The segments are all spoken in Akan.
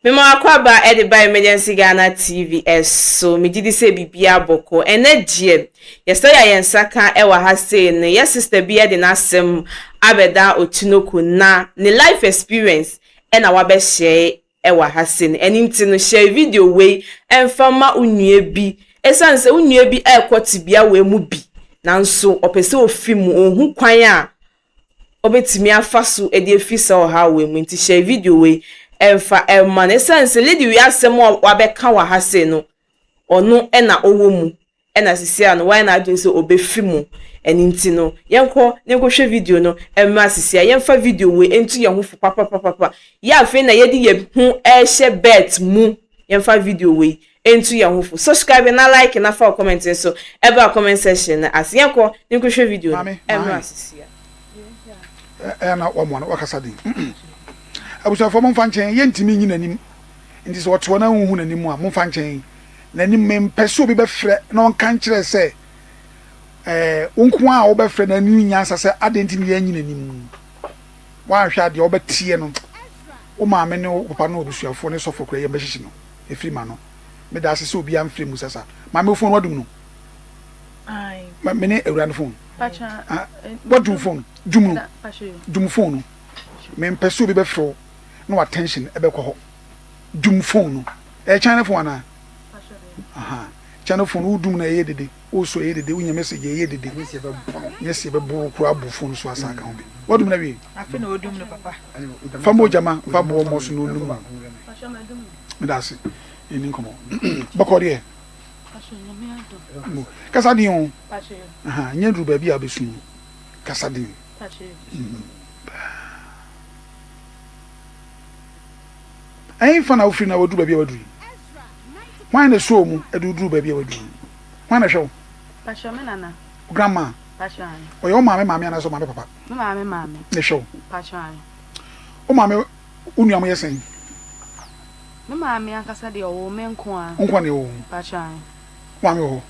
Mema w'akwaaba de ba Emergency Ghana TV so. Megye di sɛ biribiara bɔkɔ. Ɛnɛ deɛ, yɛsɛ yɛ yɛn nsa ka wɔ ha sei no, yɛ sister bi de n'asɛm abɛda Otunoko na ne life experience ɛna wabɛhyɛ wɔ ha sei no. Ɛno nti no, hyɛ video wei ɛmfa ma wo nua bi. Ɛsiane sɛ wo nua bi ɛrekɔ tebea wei mu bi, nanso ɔpɛ sɛ ofi mu, ɔnhu kwan a ɔbɛtumi afa so de afi saa ɔhaw wei mu nti hyɛ video wei ɛmfa ɛma no. Ɛsiane sɛ lady wei asɛm a wabɛka wɔ ha sei no, ɔno ɛna ɔwɔ mu ɛna sisi a no wayɛ n'adwene sɛ ɔbɛfi mu. Ɛno nti no, yɛnkɔ na yɛnkɔhwɛ video no ɛmma sisi a yɛmfa video wei nto yɛn ho fo papapapapa. Yɛ afei na yɛde yɛn ho ɛrehyɛ bet mu, yɛmfa video wei nto yɛn ho fo. Subscribe na like na fa comment nso ɛba comment section no ase. Yɛnkɔ na yɛnkɔhwɛ video no Maame, ɛmma maame. sisi a. Ɛyɛ na wɔn no wakasa den. Abusuafoɔ, momfa nkyɛn, yɛntumi nyi n'anim nti sɛ ɔte hɔ na wohu n'anim a, momfa nkyɛn n'anim. Mempɛ sɛ obi bɛfrɛ na ɔnka nkyerɛ sɛ wo nko a wobɛfrɛ n'anim nyansa sɛ adɛn nti ne yɛnyi n'anim. Woanhwɛ adeɛ wobɛteɛ no, wo maame ne wo papa ne abusuafoɔ ne sɔfo koraa yɛmbɛhyehye no ɛfiri ma no. Meda ase sɛ obiara mfrɛ mu sasa. Maame, wo phone wadum no? Me ne awura no phone. Ah, wadum phone, dum no, dum phone no. Mempɛ sɛ obi bɛfrɛ wo na w'attention ɛbɛkɔ hɔ. Dum phone no. Ɛyɛ China phone anaa? Aha, China phone wodum na ɛyɛ dede, wosɔ ɛyɛ dede, wonya message ɛyɛ dede, nyɛ sɛ yɛbɛboro koraa abu phone so asa aka ho bi. Wadum na wie? Fa ma ogyama fa boɔ mmɔ so na onum. Meda ase, yɛni nkɔmmɔ bɔkɔ deɛ kasa den o. Aha, nyɛ duru baabi a wobɛsu, kasa den. Ɛmfa na wofiri na waduru baabi a waduru yi? Hwan na ɛsɔɔ mu de woduru baabi a waduru yi? Hwan na ɛhwɛ wo? Pacho, me nana. Wo grandma? Pacho, ayi. Ɔyɛ wo maame maame anaasɛ wo maame papa? Me maame maame. Na ɛhwɛ wo? Pacho, ayi. Wo maame, wo nua mo yɛ sɛn? Me maame ankasa deɛ, ɔwɔ me nko a. Wo nko a na ɛwɔ wo? Pacho, ayi. Wo maame wɔ hɔ?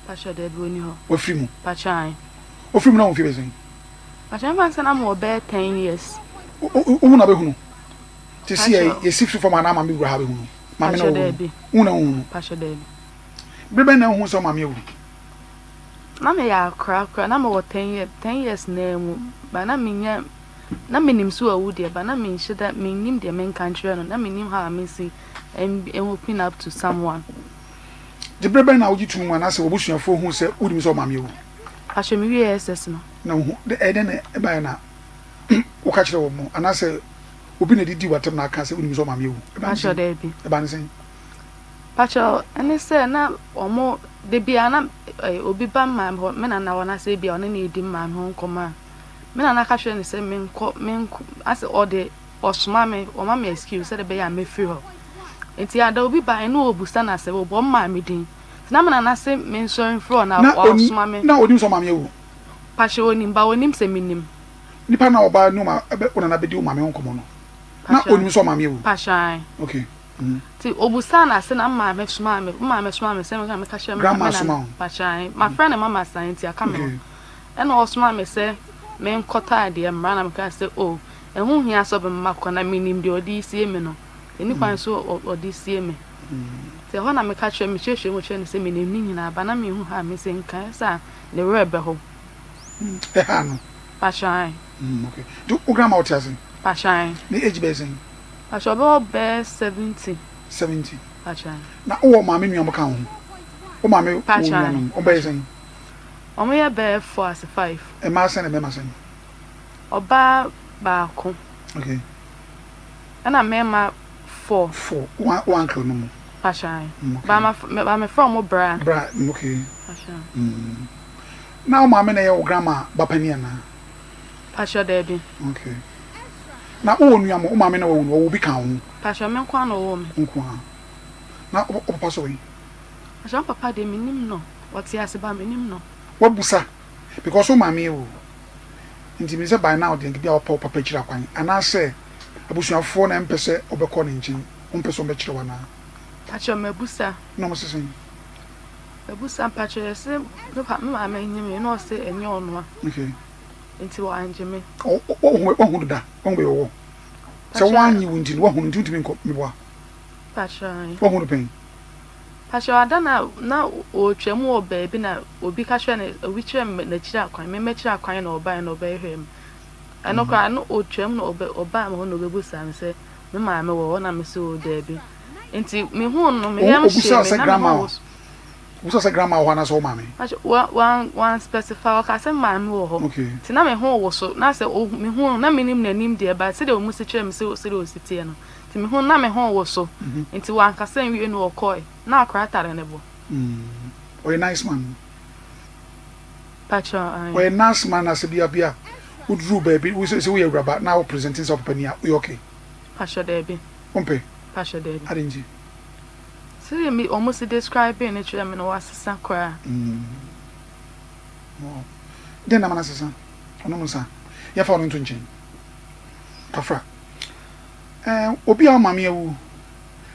Pacho, daabi, ɔni hɔ. Wafiri mu? Pacho, ayi. Ofiri mu na wo mfe bɛ sɛn? Pacho, mfa nsa na mewɔ bɛyɛ 10 years. Wohu na bɛhunu te si yɛ yɛsi firi fam anaa maame wura ha bɛhunu maame na Pacho, wɔwɔ daabi. wohu na wohu no? Pacho, daabi. Bere bɛn na wohu sɛ wo maame awu? Na meyɛ akora akora, na mewɔ 10 years, 10 years naa mu ba na menya na menim so awu deɛ ba na menhyɛ da mennim deɛ menka nkyerɛ no, na mennim how a mesi open up to someone. De bere bɛn na wogye to mu anaasɛ wɔbusuafoɔ hu sɛ wonim sɛ wo maame awu? Pacho, mewie SS no. Na wohu de ɛyɛ dɛn na ɛbaeɛ na woka kyerɛ wɔ mo anaasɛ obi na didi w'atam na aka sɛ wonim sɛ wo maame awu? Ɛba ne Pacho, sɛn? daabi. Ɛba ne sɛn? Pacho, ɛne sɛ na ɔmo de bia na obi ba maame hɔ, me nana hɔ, na sɛ ebia ɔne ne edi maame ho nkɔmmɔ a, me nana ka kyerɛ no sɛ menkɔ, menkɔ asɛ ɔde ɔsoma me, ɔma me excuse sɛde ɛbɛyɛ a mɛfiri hɔ. Nti ada obi ba ɛne ɔbusa no asɛ ɔbɔ maame din nti na me nana se mensɔre mfiri hɔ na Na oni ɔsoma me. Na onim sɛ wo maame awu? Pacho, onim ba onim sɛ menim. Nipa na ɔba ne wo ɛbɛ wo nana bɛdi wo maame ho nkɔmmɔ no na Pacho. onim sɛ wo maame awu? Pacho, ae. Okay. Nti obusa no ase na maame soma me, maame soma me sɛ meka kyerɛ me Grandma me soma nana wo? Pacho, ae. Mafrɛ ne mama san nti aka me hɔ. Ɛna ɔsoma me sɛ menkɔtɔ adeɛ mmra na meka sɛ o, ɛho hia sɛ ɔbɛma kɔ na menim deɛ ɔde sie me no, ɛni kwan so ɔde sie me. Nti ɛhɔ na meka kyerɛ, mekyerɛkyerɛ mu kyerɛ no sɛ menim ne nyinaa ba na mehu ha me sɛ nkae sɛ a ne werɛ bɛho. Ɛha no? Pacho, ae. Okay, nti wo grandma wote ase? Pacho, ae. Ne age bɛyɛ sɛn? Pacho, ɔbɛwɔ bɛyɛ 70. 70? Pacho, ae. Na wowɔ maame nua mo ka wo ho? Wo maame wo Pacho, ae. nuanom ɔbɛyɛ sɛn? Ɔmo yɛ bɛyɛ four ase five. Mmaa sɛn na mmarima sɛn? Ɔbaa baako. Ɛna mmarima four. Four. Wo uncle no mu? Pacho, ae. Okay. Ba ma ba mefrɛ ɔmo bra. Bra, okay. Pacho. Na wo maame na ɛyɛ wo grandma ba panin anaa? Pacho, daabi. Okay. Na wowɔ nua mo? Wo maame na wawu no, ɔwɔ bi ka wo ho? Pacho, me nko ara na ɔwɔ me. Nko ara. Na wo papa so wɔ yi? Pacho, me papa deɛ menim no, ɔte ase ba menim no. Wabusa because wo maame awu nti mi sɛ by now deɛ nka bi a wapɛ wo papa akyiri akwan anaasɛ abusuafoɔ na ɛmpɛ sɛ ɔbɛkɔ ne nkyɛn, wompɛ sɛ ɔmbɛkyerɛ wo anaa? Pacho, mabusa. Na ɔmo sese? Mabusa, Pacho, yɛsɛ me pa me maame nye me na ɔsɛ ɛnyɛ ɔno a. Nti wangye me. Wahu deda? Wahu baabi ɔwɔ? Sɛ wɔannye wo nti no, woahu no nti wontumi nkɔ. Meboa? Woahu no pɛn? Pakyɛ ada na na ɔretwa mu wɔ baabi na obi ka kyerɛ no, obi kyerɛ me n'akyiri akwan, me m'akyiri akwan na ɔbaeɛ na ɔbɛhwɛɛ me. Ɛno koraa no ɔtwa mu na ɔbɛ ɔbaa me hɔ na ɔbɛbusaa me sɛ me maame wɔ hɔ na me sɛ oo daabi. Nti mehuu no me yam hyee me na me ho woso. Ɔbusaa sɛ grandma wɔ hɔ anaasɛ wo maame? Pakyɛ wa wan wan specify ɔkaa sɛ me maame wɔ hɔ. Okay. Nti na me ho woso na sɛ ɔhu mehuu no na menim n'anim deɛ but sɛdeɛ ɔmo si kyerɛɛ me sɛ sɛdeɛ ɔsi teɛ no nti mehuu no na me ho woso. Nti wankasa nwie no ɔkɔe na akora tare ne bo. Ɔyɛ nice man. Pakyɛ ae. Ɔyɛ nice man na sɛ bia bia woduru baabi wo sɛ woyɛ awuraba na wo presenting sɛ wo papa ni a woyɛ okay? Pakyɛ daabi. Wompɛ? Pakyɛ daabi. Adɛn nti? Sɛdeɛ me wɔn si describe no kyerɛ me no wasesa koraa. Mm. Wow. Dɛn na ama no asesa? Ɔnom nsa. Yɛmfa ɔno nto nkyɛn. Kafra. Eh, obi a wo maame awu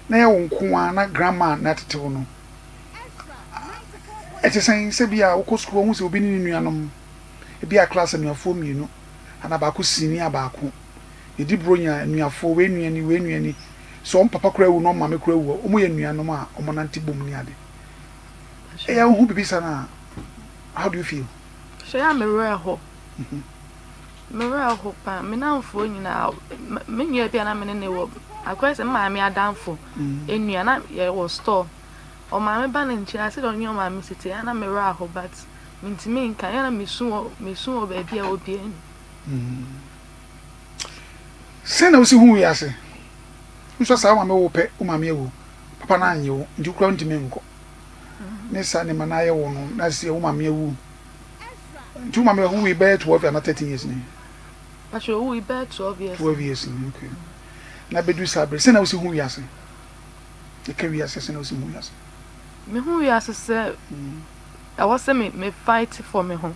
na ɛyɛ wo nko ara na grandma na atete wo no, ɛte sɛn sɛ bi a wokɔ sukuu wohu sɛ obi ne ne nuanom, ebi a class anuafoɔ mmienu anaa baako senior baako, yɛdi buronya anuafoɔ, wei nua ni, wei nua ni, Sɛ wɔn papa koraa awu na wɔn maame koraa awu a, wɔyɛ anuanom a wɔnante bom ne ade. Ɛyɛ a wohu biribi saa no a, how do you feel? Hwɛ a me werɛ how. Me werɛ how paa. Me nnamfoɔ nyinaa, me nua bi a na me ne no wɔ, akɔyɛ sɛ me maame adamfo nua, na yɛwɔ store. Ɔmaame ba ne nkyɛn a, sɛdeɛ ɔne ɔmaame si te, ɛyɛ a na me werɛ ahow but mentumi nka. Ɛyɛ a na mesu wɔ mesu wɔ baabi a obiara nni. Sɛn na wosi hu wiase? Wosua saa wo maame wo pɛ, wo maame awu, papa no annye wo, nti wo koraa wontumi nkɔ. Ne saa nneɛma no ayɛ wo no, na sɛ wo maame awu. Nti wo maame wui bɛyɛ 12 anaa 13 years ni? Pacho owui bɛyɛ 12 years. 12 years ni, okay. Na bɛdu saa bere, sɛn na wosi hu wiase? Yɛka wiase, sɛn na wosi hu wiase? Mehu wiase sɛ ɛwɔ sɛ me me fight for me ho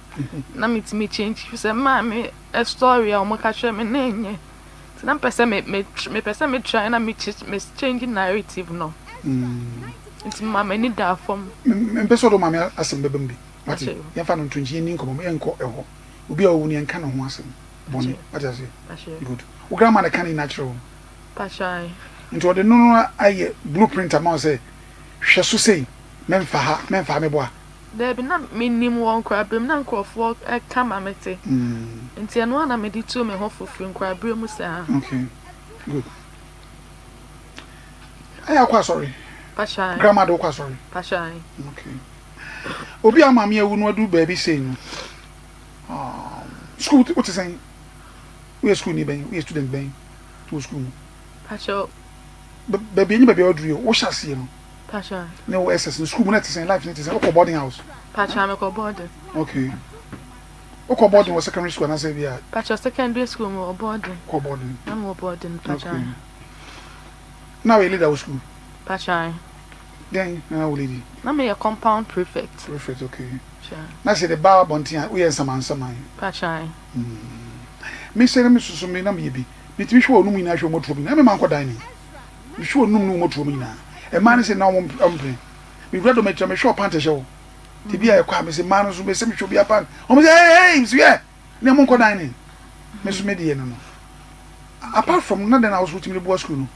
na metumi change sɛ maame story a wɔka kyerɛ me na ɛnyɛ nti na mepɛ sɛ me me mepɛ sɛ me try na me me change narrative no nti ma m'ani da fam. Mempɛ sɛ ɔde wo maame asɛm bɛba mu bi wate yɛmfa no nto nkyɛn yɛnni nkɔmmɔ yɛnkɔ ɛhɔ obi a ɔwu no yɛnka ne ho asɛm bɔne wate aseɛ good wo grandma na ɛka ne nyinaa kyerɛ wo nti ɔde no no ayɛ blueprint ama wo sɛ hwɛ so sei mɛmfa ha mɛmfa ha meboa Dabi, na minnim wɔ nkwaberem na nkurɔfoɔ ka ma mete. Nti ɛno ara na mede tuu me ho fo firi nkwaberem mu saa. Okay, good. Ɛyɛ akɔ asɔre? Pashan. Grandma de wokɔ asɔre? Pashan. Okay. Obi a maame awu no adu baabi sei no. Um, school wote sɛn? Woyɛ school ni bɛn? Woyɛ student bɛn? Wɔ school mu? Pashan. Baabi enyi baabi a waduru yɛ, wohyɛ aseɛ no. Pacha. Ne wo SS no school mu na ɛte sɛn life no te sɛn wokɔ boarding house. Pacha me kɔ boarding. Okay. Wokɔ boarding wɔ secondary school anaasɛ bi a. Pacha secondary school mo wɔ boarding. Kɔ boarding. Na mo wɔ boarding pacha. Okay. Na woyɛ leader wɔ school. Pacha. Dɛn na na wo lady? Na me yɛ compound prefect. Prefect okay. Na sɛ de ba abɔnten a woyɛ nsamansaman. Pacha. Mm. Me sɛ na me soso me na meyɛ bi. Metumi hwɛ wɔn mu nyinaa hwɛ wɔn aturo mu nyinaa. Me ma nkɔ dining. Mehwɛ onum ne wɔn atuo mu nyinaa. Mmaa no sɛ na wɔn mpene. Mewura dɔm akyira mehwɛ ɔpant ɛhyɛ hɔ. Te bi a ɛkɔ a mese mmaa no nso mese mehwɛ obi apant. Wɔn sɛ hey hey mese yɛ ne mo nkɔ dan ne. Me nso me deɛ no no. Apart from na dɛn na woso wotumi de boa sukuu no?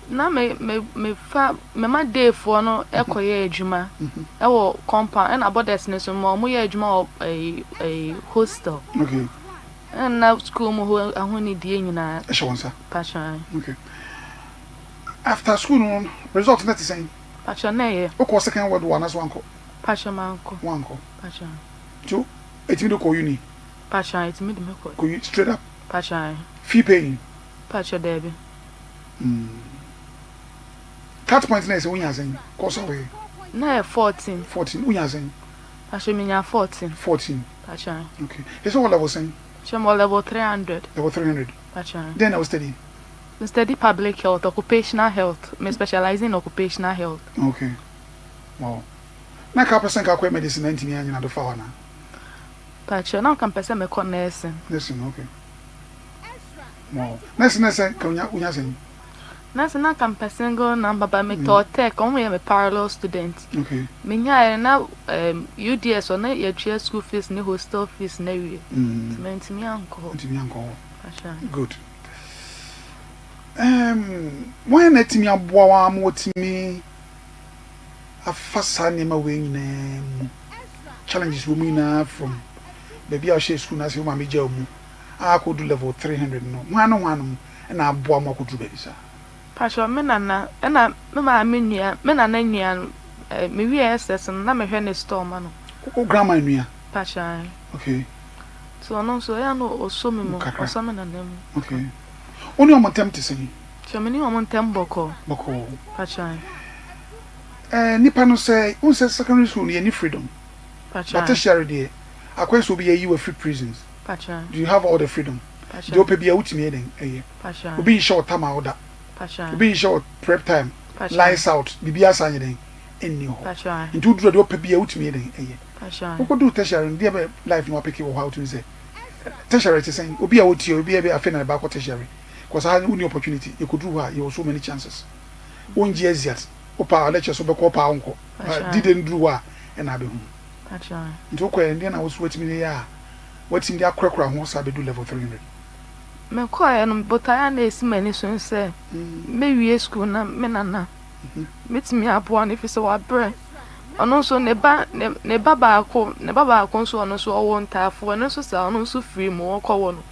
Na me me me fa me ma dayfoɔ no ɛkɔ yɛ adwuma ɛwɔ compound ɛna borders no so ma wɔn yɛ adwuma wɔ ɛyi ɛyi hostel. Okay. Ɛna sukuu mu hɔ ahonidie nyinaa. Ɛhyɛ wɔn nsa. Pakyɛ. Okay. After school no result no te sɛn? Pakyɛ na ɛyɛ. Wokɔ second world war anaasɛ wankɔ? Pakyɛ mankɔ. Wankɔ. Pakyɛ. Nti ɛtumi de kɔ uni? Pakyɛ ɛtumi de me kɔ. Kɔ straight up? Pakyɛ. Fee paying? Pakyɛ daabi. Mm. Cut point na yɛ sɛ wonya sɛn? Course a woyɛ? Na yɛ 14. 14 wonya sɛn? Pakyɛ menya 14. 14. Pakyɛ. Okay. Yɛ sɛ wɔ level sɛn? Pakyɛ mewɔ level 300. Level 300. Pakyɛ. Dɛn na wo study? Me study public health, occupational health. Me specialize in occupational health. Okay. Wow. Na ka pɛ sɛ nka akɔyɛ medicine na ntumi anyina do fa hɔ anaa? Pakyɛ, na nka mpɛ sɛ mekɔ nursing. Nursing, okay. Wow. Nursing na sɛ ka wonya wonya sɛn? Nursing na nka mpɛ single number but me tɔɔ tech, wɔn yɛ me parallel student. Okay. Me nyaeɛ na um, UDS ɔno yɛtua school fees ne hostel fees na wie. Mm. Nti mantumi ankɔ hɔ. Ntumi ankɔ hɔ. Pakyɛ. Good. Ɛɛm, hwan na atumi aboa wo ara ma woatumi afa saa nneɛma wei nyinaa mu? Challenges wɔ mu nyinaa from baabi a wohyɛɛ sukuu no ase, wo maame gyaa wo mu a akɔdu level 300 no, hwan ne hwannom na aboa mo akɔduru baabi saa? Patrɔ me nana ɛna me maame nua me nana nua no eh, me wie SS no na me hwɛ ne store ma no. Wo grandma nua? Patrɔ ae. Okay. Nti ɔno nso ɛyɛ a na ɔsɔ me mu, Kakra. ɔsɔ me nana mu. Okay. Wo ne wɔn ntam te sɛn? Patrɔ me ne wɔn ntam bɔkɔɔ. Bɔkɔɔ. Patrɔ ae. Eh, nipa no sɛ, wohu sɛ secondary school no yɛnni freedom. Patrɔ But ae. tertiary deɛ, akɔyɛ sɛ obi ayi wo afiri prisons. Patrɔ ae. Do you have all the freedom? Patrɔ Deɛ wopɛ biara wotumi yɛ dɛn? Ɛyɛ. Obi nhyɛ wo tam a woda. Obi nhyɛ wo prep time, lights out, biribiara saa nyɛ dɛn? Ɛnni hɔ. Nti woduru a deɛ wopɛ biara wotumi yɛ dɛn? Ɛyɛ. Wokɔduru tertiary no, deɛ bɛ life na wapeke wɔ hɔ a wotumi sɛ tertiary te sɛn? Obi a wotie, obi a afei na ne ba akɔ tertiary. Cause ha wonni opportunity, yɛkɔduru hɔ a yɛwɔ so many chances. Wongye exeat, wopɛ a lectures wobɛkɔ, wopɛ a wonkɔ. But D-day no duru hɔ a ɛna abɛhu. Nti wokɔɛ no, deɛ na wo nso woatumi de yɛ a woatumi de akorakora ho saa bɛdu level 300? Mekɔeɛ no, botaeɛ a na ɛsi m'ani so ne sɛ mɛwie sukuu na me nana mɛtumi aboa no ɛfiri sɛ wabrɛ. Ɔno nso ne ba ne ne ba baako ne ba baako nso ɔno nso ɔwɔ ntaafoɔ ɛno nso saa ɔno nso firi mu ɔkɔwɔ no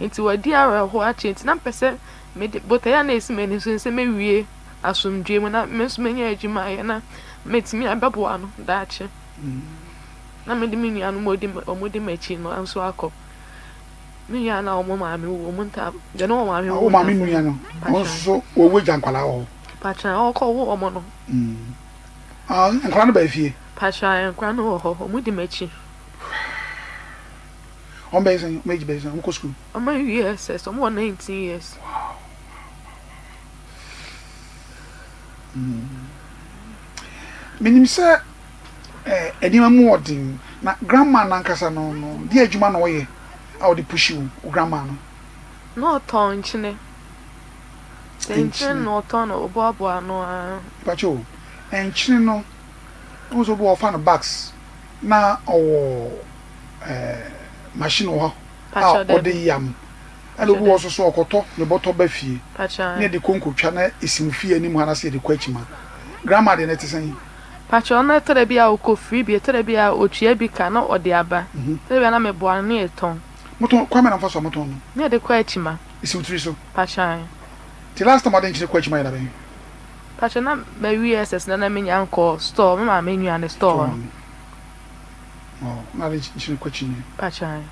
nti wadi awerɛhoɔ akyɛ nti na mpɛ sɛ mede botaeɛ a na ɛsi m'ani so ne sɛ mɛwie asomdwoeɛ mu na me nso manya adwuma ayɛ na mɛtumi abɛboa no daakye na mede me nuanom a wɔdi m'akyi no nso akɔ. Me nua na wɔn maame wu, wɔn nta, deɛ ne wɔn maame wu. Wo maame nua no, ɔno nso so wɔwu agya nkwadaa wɔ hɔ. Patwa, ɔkɔ wo wɔn no. Mm. Ah, nkwadaa no baa fie. Patwa, nkwadaa no wɔ hɔ, wɔn di m'akyi. Wɔn bɛyɛ sɛn, wɔn age bɛyɛ sɛn, wɔn kɔ sukuu. Wɔn awie SS, wɔn wɔ 19 years. Wow. Mm. Menim sɛ eh, nneɛma mu wɔ den. Na grandma no ankasa no no, deɛ adwuma na ɔyɛ a ɔde pushi wo, wo grandma no? Na ɔtɔn nkyene. Sɛ nkyene na ɔtɔn no, ɔboaboa ano ara. Mpakyɛ o, nkyene no, wohu sɛ obi wɔ hɔ ɔfa no bags na ɔwɔ eh, machine wɔ hɔ a ɔde yam. Ɛna obi wɔ hɔ nso so ɔkɔtɔ ne bɔtɔ ba fie na yɛde konko twa na esi mo fie anim ha na sɛ yɛde kɔ akyima. Grandma deɛ no ɛte sɛn? Pakyɛ ɔno ɛtɔ da bi a ɔkɔ firi bi ɛtɔ da bi a ɔtua bi ka na ɔde aba ɛtɔ da bi a na meboa no na yɛtɔn. Motɔn, kwan bɛn na mofa so a motɔn no? Na yɛde kɔ akyima. Esi wo tiri so? Pakyɛ ae. Nti last time a wode nkyene kɔ akyima yɛ da bɛn? Pakyɛ na mawie SS na na menya nkɔɔ store me maame nua ne store hɔ no. Wow, na wode nkyene kɔ akyima. Pakyɛ ae.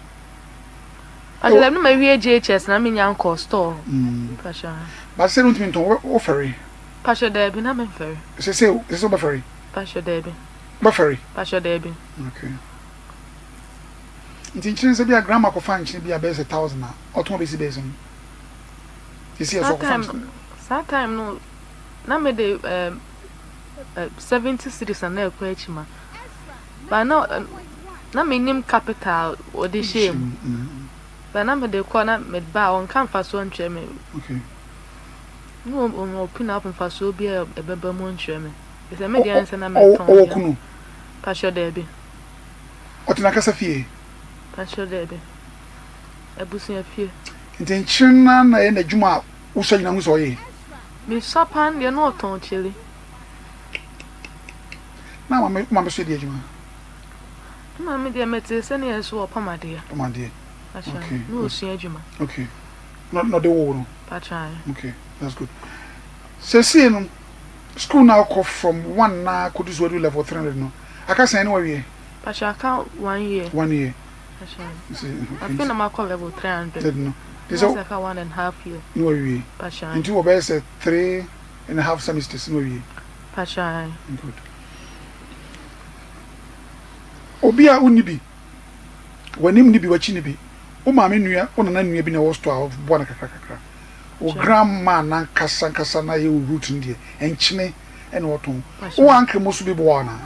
Pakyɛ dɛm na mawie JHS na menya nkɔɔ store hɔ. Pakyɛ ae. But sɛ wontumi ntɔn, wofɛre? Pakyɛ daabi na menfɛre. Sese sese wobɛfɛre? Pakyɛ daabi. Wobɛfɛre? Pakyɛ daabi. Okay. Nti nkyene sɛ bi a grandma kɔfa nkyene bi a bɛyɛ sɛ thousand a ɔtɔn bɛsi bɛyɛ sɛn? Sisi ɛsɛ ɔkɔfa nkyene. Saa time no na me de um, uh, 70 cedis na na ɛkɔ akyi ma. But na na menim capital wɔde hyɛɛ mu. But na mede kɔ na mede ba a ɔnka mfasoɔ nkyerɛ me. Okay. Ne wɔ wɔ pin up mfasoɔ bi a ɛbɛba mu nkyerɛ me. Sɛ me deɛ nsɛ na mɛtɔn. Ɔwɔ kunu? Pahyɛ daabi. Ɔte n'ankasa fie? Pahyɛ daabi. Abusua fie. Nti nkyene no ara na ɛyɛ n'adwuma a wosua nyina hu sɛ ɔyɛ? Mesua paa no deɛ na ɔtɔn kyele. Na maame maame so yɛ deɛ adwuma? Me maame deɛ metee sɛ ne yɛ so ɔpam adeɛ. Ɔpam adeɛ. Okay. Na ɔsua adwuma. Okay. Na na ɔde wo no. Pakyɛ. Okay, that's good. Seesei no, school na akɔ from one na kɔdu so adu level 300 no, aka sɛn ne wawie? Pakyɛ aka one year. One year. Pakyɛ. Afei na makɔ level 300. No. Nti sɛ aka one and half year. Ne wawie. Pakyɛ. Nti wɔbɛyɛ sɛ three and a half semesters ne wawie. Pakyɛ. Good. Obi a wonni bi, w'anim ni bi, w'akyi ni bi, wo maame nua, wo nana nua bi na ɛwɔ store a ɔboa no kakra kakra. Wo grandma nankasa ankasa na ɛyɛ wo root no deɛ, nkyene ɛna ɔtɔn. Wo uncle mo nso bi boa wo anaa?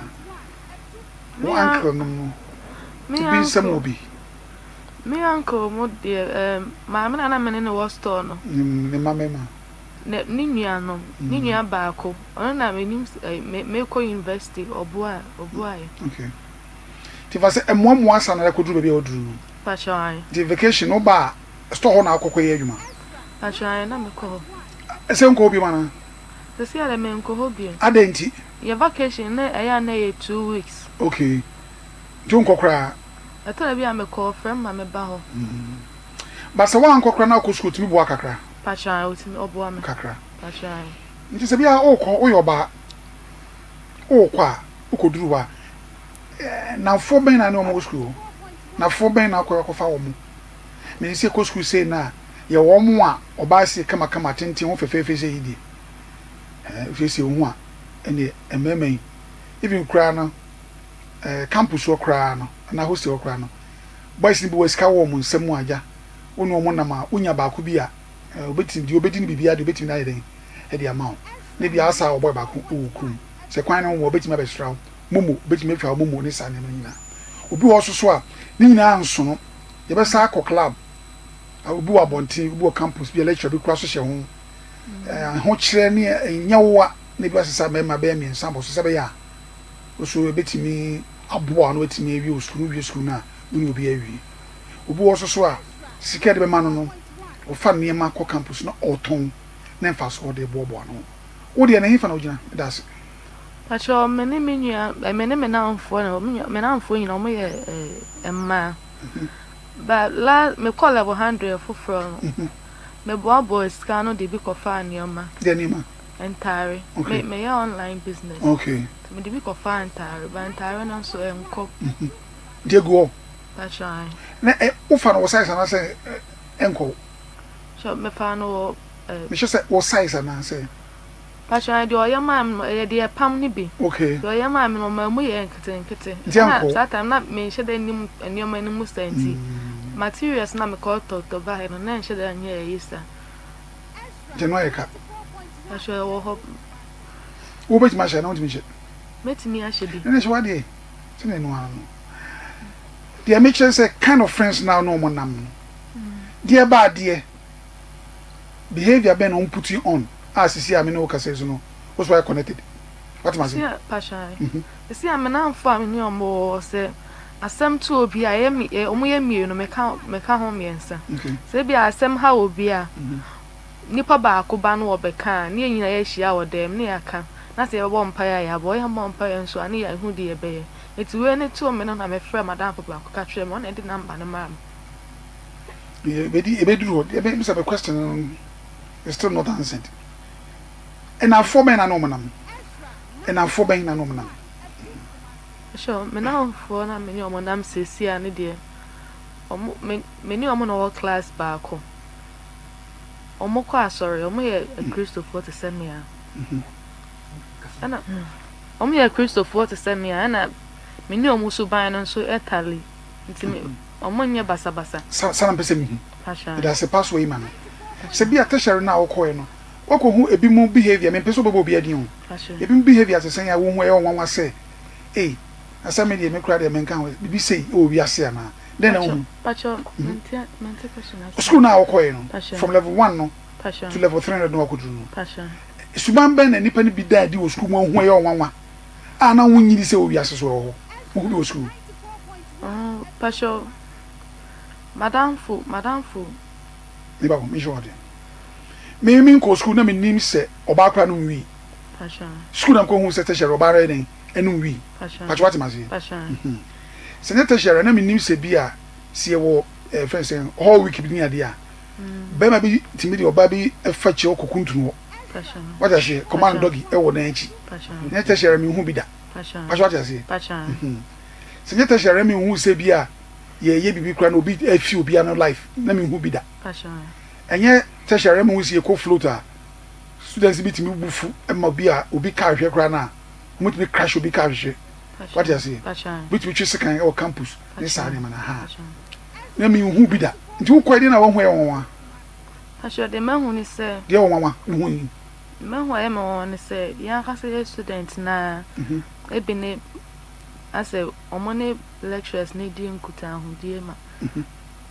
Wo uncle nom no, obi nsɛm wɔ bi. Me uncle mo deɛ, ɛɛm, maame na na me ne no wɔ store no. Ne mma mmarima. Ne ne nuanom, ne nua baako, ɔno na menim sɛ mekɔ university, ɔboa ɔboaeɛ. Okay. Nti fa sɛ mmoa mmoa ansa na akɔduru baabi a waduru no. Pakyɛ ae. Nti vacation no woba a store hɔ na akɔ kɔyɛ adwuma? Pakyɛ ae na mekɔ hɔ. Ɛsɛ wonkɔ hɔ biom anaa? Sɛsei ara deɛ menkɔ hɔ biom. Adɛn nti? Yɛ vacation no ɛyɛ a na ɛyɛ 2 weeks. Okay. Nti wonkɔ koraa? Ɛtɔ da bi a mekɔ, ɔfrɛ me ma meba hɔ. But sɛ woankɔ koraa na wokɔ sukuu, otumi boa kakra? Pakyɛ ae, otumi, ɔboa me. Kakra. Pakyɛ ae. Nti sɛ bia wokɔ, woyɛ ɔbaa, wokɔ a, wokɔduru hɔ a, nnamfoɔ bɛn na ne wɔn wɔ sukuu hɔ? Nnamfoɔ bɛn na wokɔ akɔfa wɔn? Menim sɛ yɛkɔ sukuu sei no a, yɛwɔ wɔn a ɔbaa sie kamakama tenten ho fɛfɛɛfɛ sei yi deɛ, ɛɛ, wosiesie wo ho a, ɛnneɛ mmarima yi, even koraa no, ɛɛ, campus hɔ koraa no, anaa hostel hɔ koraa no, boys no bi wɔ sika wɔ wɔn nsam a, agya, wo ne wɔn nam a, wonya baako bi a, ɛɛ, obetumi, deɛ obedi no biribiara deɛ obetumi de ayɛ dɛn de ama wo. Na ebi asa wɔ boy baako wɔ wo kurom. Sɛ kwan no ho wɔ, obetumi abɛsra wo. Momo, obetumi atwa wo momo ne saa nneɛma no nyinaa. Obi wɔ hɔ nso so a, ne nyinaa nsono. Yɛbɛsan akɔ club. Obi wɔ abɔnten, obi wɔ campus bi a lecturer bi koraa so hyɛ ho. Ɛɛ, ahokyerɛ ne ɛnyɛ na ebi asesa mmarima bɛyɛ mmiɛnsa bɔ so sɛ ɛbɛyɛ a wo so ebetumi aboa wo na watumi awie wo sukuu no. Wowie sukuu no a, wo ne obi awie. Obi wɔ hɔ nso so a, sika a yɛde bɛma no no, ɔfa nneɛma kɔ campus na ɔtɔn na mfaso a ɔde boaboa ano. Wo deɛ, na ɛhefa na wogyina? Meda ase. Pakyɛw, me ne me nua, me ne me nnamfoɔ na me nua, me nnamfoɔ nyinaa wɔn yɛ eh, mmaa. But la, me kɔ level 100 foforɔ no, me boaboa sika ano de bi kɔfaa nneɛma. Deɛ nneɛma? Ntaare. Okay. Me, meyɛ online business. Okay. Nti mede bi kɔfaa ntaare, but ntaare no nso ɛnkɔ. Nti egu hɔ? Pakyɛw, ae. Na ɛ, wofa no wɔ size anaasɛ ɛnkɔ wo? Pakyɛw, mefaa no wɔ eh. Mehyɛ sɛ wɔ size anaasɛ? Pakyɛw, ae, deɛ ɔyɛ maa me no, ɛyɛ deɛ ɛpam no bi. Okay. Deɛ ɔyɛ maa me no, ɔmaa mu yɛɛ nketenkete. Nti ɛnkɔ Ɛna saa time no na menhyɛ da nnim nneɛma no mu saa nti, materials no a mekɔtɔtɔ baeɛ no, na ɛnhyɛ da nyɛ ayi saa. Nti ɛno ayɛ ka? Pakyɛw, ɛwɔ hɔ. Wobɛtumi ahyɛ anaa wontumi nhyɛ? Mɛtumi ahyɛ bi. Ɛnna hyɛ w'adeɛ sɛdeɛ ɛno ara no. Deɛ mekyerɛ sɛ kind of friends na wo ne wɔn nam no, deɛ ɛba adeɛ, behavior bɛn na wɔn put you on a sisi a me ne wo kasa yi so no, wo so ayɛ connected. Wate m'ase? Sisi a, pakyɛ ae. Sisi a me namfo a me ne wɔn wɔ hɔ sɛ asɛm to obi a, ɛyɛ me, wɔn yɛ mmienu, meka, meka ho mmiɛnsa. Okay. Sɛ ebi a asɛm ha obi a, nipa baako ba no ɔbɛka a, ne yɛn nyinaa yɛahyia wɔ dan mu ne yɛaka, na sɛ yɛbɛbɔ mpaeɛ a yɛabɔ, yɛammɔ mpaeɛ nso a ne yɛahu deɛ yɛbɛyɛ. Nti wei ne too me no na mefrɛɛ m'adamfo baako ka kyerɛɛ me, ɔno na ɛde number no maa me. Yɛbɛdi, yɛbɛduru hɔ. Deɛ mebisa me question no is still not answered. Nnamfoɔ bɛn na ne wɔn nam? Nnamfoɔ bɛn na ne wɔn nam? Sure, me nnamfoɔ na me ne wɔn nam seesei a ne deɛ, wɔn, me, me ne wɔn na wɔwɔ class baako. Wɔkɔ asɔre, wɔyɛ Akristofoɔ te sɛ me a. Ɛna, wɔyɛ Akristofoɔ te sɛ me a, ɛna me ne wɔn suban no nso tally. Nti me, wɔnyɛ basabasa. Sa, saa na mepɛ sɛ mehu. Meda ase pa so yi ma me. Sɛ bi a tertiary no a wokɔe no, woakɔhu ebinom behaviour, mempɛ sɛ wobɛbɔ obiara din o, ebinom behaviour te sɛn a wohu a ɛyɛ wo nwanwa sɛ, ei, na sɛ me deɛ me koraa deɛ menka ho, biribi sei wɔ wiase anaa? Dɛn na wohu? Sukuu no a wokɔe no, from level one no to level 300 no a woakɔduru no, suban bɛn na nnipa no bi da adi wɔ sukuu mu a wohu a ɛyɛ wo nwanwa a na wonnye nni sɛ wɔ wiase so ɛwɔ hɔ? Wohu bi wɔ sukuu? Pakyɛw, M'adamfo, m'adamfo. Me ba o, menhyɛ wo adeɛ. Me me nkɔɔ sukuu na mennim sɛ ɔbaa koraa nom wii. Sukuu na mekɔhuu sɛ tertiary ɔbaa no yɛ dɛn ɛnom wii. Pakyɛ wate m'aseɛ? Sɛ nyɛ tertiary a na mennim sɛ bi a sɛ yɛwɔ ɛɛ fɛn sɛ hall week bi ne adeɛ a bɛrima bi tumi de ɔbaa bi fa kyerɛ kɔ kuntunu hɔ. Wate aseɛ? Command doggy ɛwɔ nan akyi. Nyɛ tertiary menhu bi da. Pakyɛ wate aseɛ? Sɛ nyɛ tertiary na menhu sɛ bi a yɛyɛ biribi koraa na obi afi obi ano life na menhu bi da. Ɛnyɛ tertiary na mehu sɛ yɛkɔ float a students bi tumi bu fu ma obi a obi car hwɛ koraa no a wɔtumi crash obi car hwehwɛ. Wate aseɛ? Obi tumi twe sekan wɔ campus ne saa nneɛma no ha. Na menhu bi da. Nti wokɔe deɛ na wahu ɛyɛ nwanwa? Pakyɛ deɛ mahu ne sɛ. Deɛ ɛwɔ nwanwa wohu yi. Mahu a ɛyɛ me nwanwa ne sɛ yɛn ankasa yɛ student naa ebi ne asɛ wɔn ne lecturers no di nkutahodie ma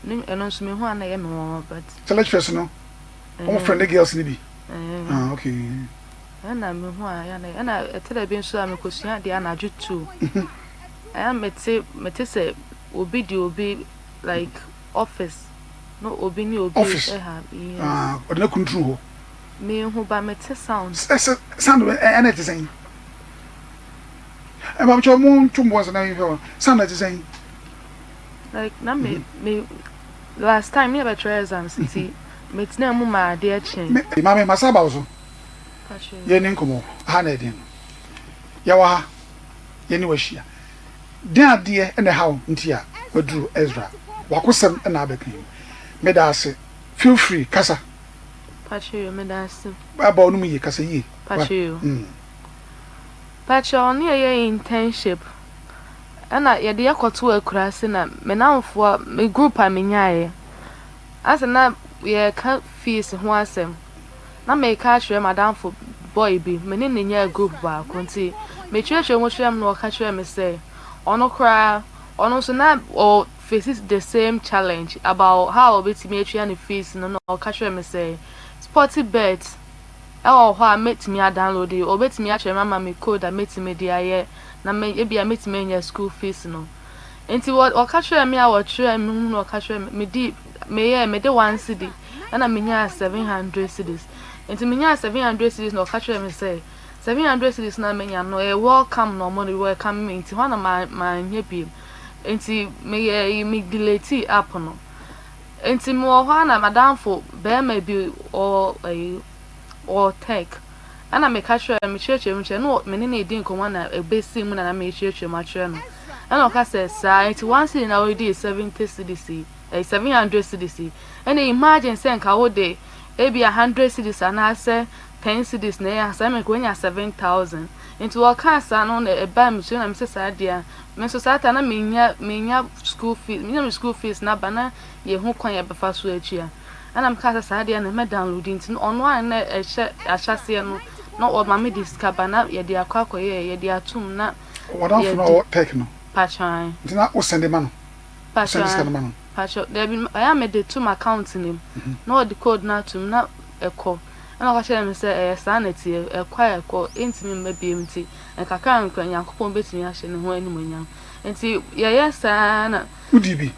ne ɛno nso mehu a na ɛyɛ me nwanwa but. Sɛ lecturers no wɔn friend ne girls no bi ah okay. Ɛna mehu a ɛyɛ na ɛna ɛte dɛ bi nso a mekosua adeɛ anadwo tuu ɛyɛ mete mete sɛ obi di obi like office no obi ne obi office ah ɔde na kunturu hɔ. Menhu ba mete sound. Sɛ sound no ɛna ɛte sɛn? Mpabokyɛw mo nto mbo ansa na yɛnhwɛ hɔ. Sound no ɛte sɛn? Like na me me last time ne yɛbɛtwerɛ exams nti metenaa mu maa adeɛ kyee. Me maame masa aba wo so. Yɛnni nkɔmmɔ. Aha na ɛden no. Yɛwɔ ha. Yɛne wo ahyia. Dɛn adeɛ na ɛha wo nti a waduru Ezra? W'akosɛm na abɛka yi. Meda ase. Feel free, kasa. Pakyɛ yo, meda ase. Bɔ wo no mu yie, kasa yie. Pakyɛ yo. Pakyɛ ɔne yɛyɛ internship ɛna yɛde yɛ kɔto akuraase na me namfoɔ me group a menyaeɛ asɛ na yɛka fees ho asɛm na meka akyerɛ madamfo boy bi me ne no nyaa group baako nti mekyerɛkyerɛ mu kyerɛ me na ɔka kyerɛ me sɛ ɔno koraa ɔno nso na ɔ face the same challenge about how ɔbɛtumi atua ne fees no na ɔka kyerɛ me sɛ sporty bet ɛwɔ hɔ a mɛtumi adownload ɔbɛtumi akyerɛ me ama me code a mɛtumi de ayɛ na me ebia mɛtumi anya school fees no. Nti wɔka kyerɛɛ me a wɔkyerɛɛ me hu na wɔka kyerɛɛ me medi meyɛɛ mede 1 cedi ɛna menyaa 700 cedis. Nti menyaa 700 cedis na ɔka kyerɛɛ me sɛ 700 cedis na menya no ɛyɛ welcome na ɔmo de welcome me, nti hɔ na ma manyɛ biem. Nti meyɛ me delete app no. Nti mewɔ hɔ a na madamfo bɛrima bi ɔwɔ ɛyi ɔwɔ tech ɛna meka kyerɛ no, mekyerɛkyerɛ mu kyerɛ no, me ne no edi nkɔmmɔ na ebesi mu na na mekyerɛkyerɛ mu akyerɛ no, ɛna ɔka sɛ saa nti 1 cedi na wɔdi 70 cedis yi, ɛyɛ 700 cedis yi, ɛna imagine sɛ nka wode ebi a 100 cedis anaasɛ 10 cedis na ɛyɛ saa mɛ nka wonya 7,000. Nti wɔka saa no na ɛbaa me so na mesɛ saa deɛ me nso saa ta na menya school fees, menya me school fees na ba na yɛhu kwan yɛbɛfa so atua, ɛna meka sɛ saa deɛ na mɛ download. Nti ɔno a na ɛhyɛ ahyɛseɛ no na ɔma me de sika ba na yɛde akɔ akɔyɛ yɛde atum na Wadamfo no a ɔwɔ tech no? Patran. Nti na wo send ma no? Wo send sika no ma no? Patro, dabi, ɛyɛ a mede tom account no mu na ɔde code no atom na ɛkɔ, ɛna ɔka kyerɛ me sɛ ɛyɛ saa na ɛteɛ, ɛkɔ a ɛkɔ, ɛntumi mma biom, nti nkakra nkakra Nyankopɔn bɛtumi ahyɛ ne ho animuonyam. Nti yɛyɛ saa na Wodi bi?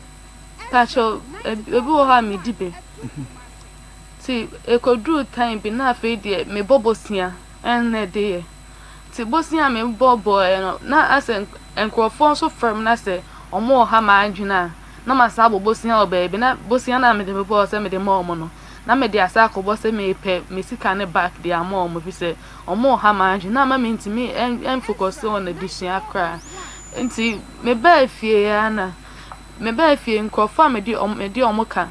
Patro, ebi wɔ hɔ a medi bi. Nti ɛkɔduruu time bi na afei deɛ mebɔ bosia ɛnna ɛde yɛ. Nti bosia a mebɔ bɔɔɛ no na asɛ nkurɔfoɔ nso frɛ me na sɛ ɔmo wɔ ha ma adwene a na masa abɔ bosia wɔ baabi, na bosia no a mede bɛbɔɔ sɛ mede ma ɔmo no na mede asa akɔbɔ sɛ mepɛ me sika ne back de ama ɔmo, fi sɛ ɔmo wɔ ha ma adwene na ama mentumi ɛmfocus on adesua koraa. Nti mebaa fie ya na mebaa fie, nkurɔfoɔ a mede ɔmo ka,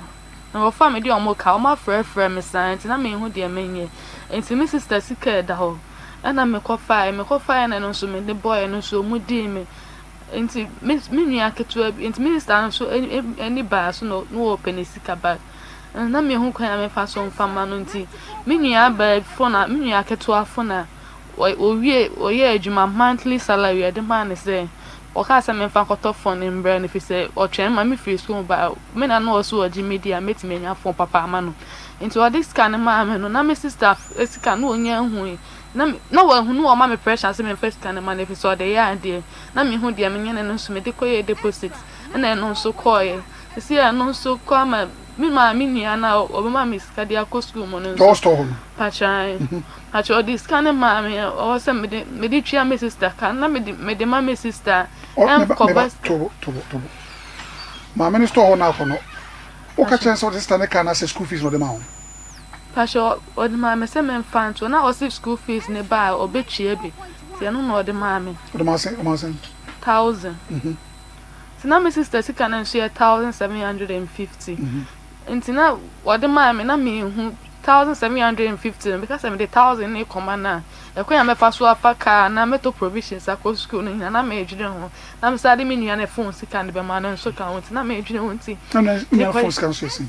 nkurɔfoɔ a mede ɔmo ka, ɔmo afrɛfrɛ me saa, nti na menhu deɛ menyɛ. Nti me sister sika ɛda hɔ ɛna mekɔfaeɛ na ɛno nso mede bɔɔɛ no nso ɔmo dii me. Nti me nua ketewa bi, nti me sister nso ani baa so na wɔpɛ ne sika back na mehu kwan a mefa so mfa ma no. Nti me nua baa phone a me nua ketewa phone a owie ɔyɛ adwuma monthly salary ɛde maa ne sɛ ɔkaa sɛ memfa nkɔtɔ phone mbrɛ no, fi sɛ ɔtwɛn ma me firi school ba me na na ɔso ɔgye me di a mɛtumi anya phone papa ama no. Nti ɔde sika no maa me no na me sister sika no onya hu na na wahu no, ɔma me pressure sɛ memfa sika no ma no, fi sɛ ɔde yɛ adeɛ na mehu deɛ menyɛ no. No nso mede kɔyɛ deposit ɛna ɛno nso kɔɔyɛ sisi ɛno nso kɔ ama me maa me nua na ɔbɛma me sika de akɔ school mu no nso. Patran patran, ɔde sika no maa me, ɔwɔ sɛ mede tua me sister ka na mede ma me sister ɛnkɔba. Tobo tobo tobo, maame no store hɔ na akɔ no, woka kyerɛ sɛ ɔde sister ne ka na sɛ school fees na ɔde ma wo? Patran, ɔde maa me sɛ memfa nto na ɔse school fees ne ba a ɔbɛtua bi, nti ɛno na ɔde maa me. Ɔde maa sɛn? Ɔde maa sɛn? 1,000. Nti na me sister sika no nso yɛ 1,750, nti na ɔde maa me na mehu 1,750 no because mede 1,000 ne kɔma no a ɛkwan a mɛfa so afa kaa na mɛtɔ provisions akɔ school no nyinaa na meedwene ho, na mesa de me nua ne phone sika no bɛma no nso ka ho, nti na meedwene ho nti. Na nua phone sika nso yɛ sɛn?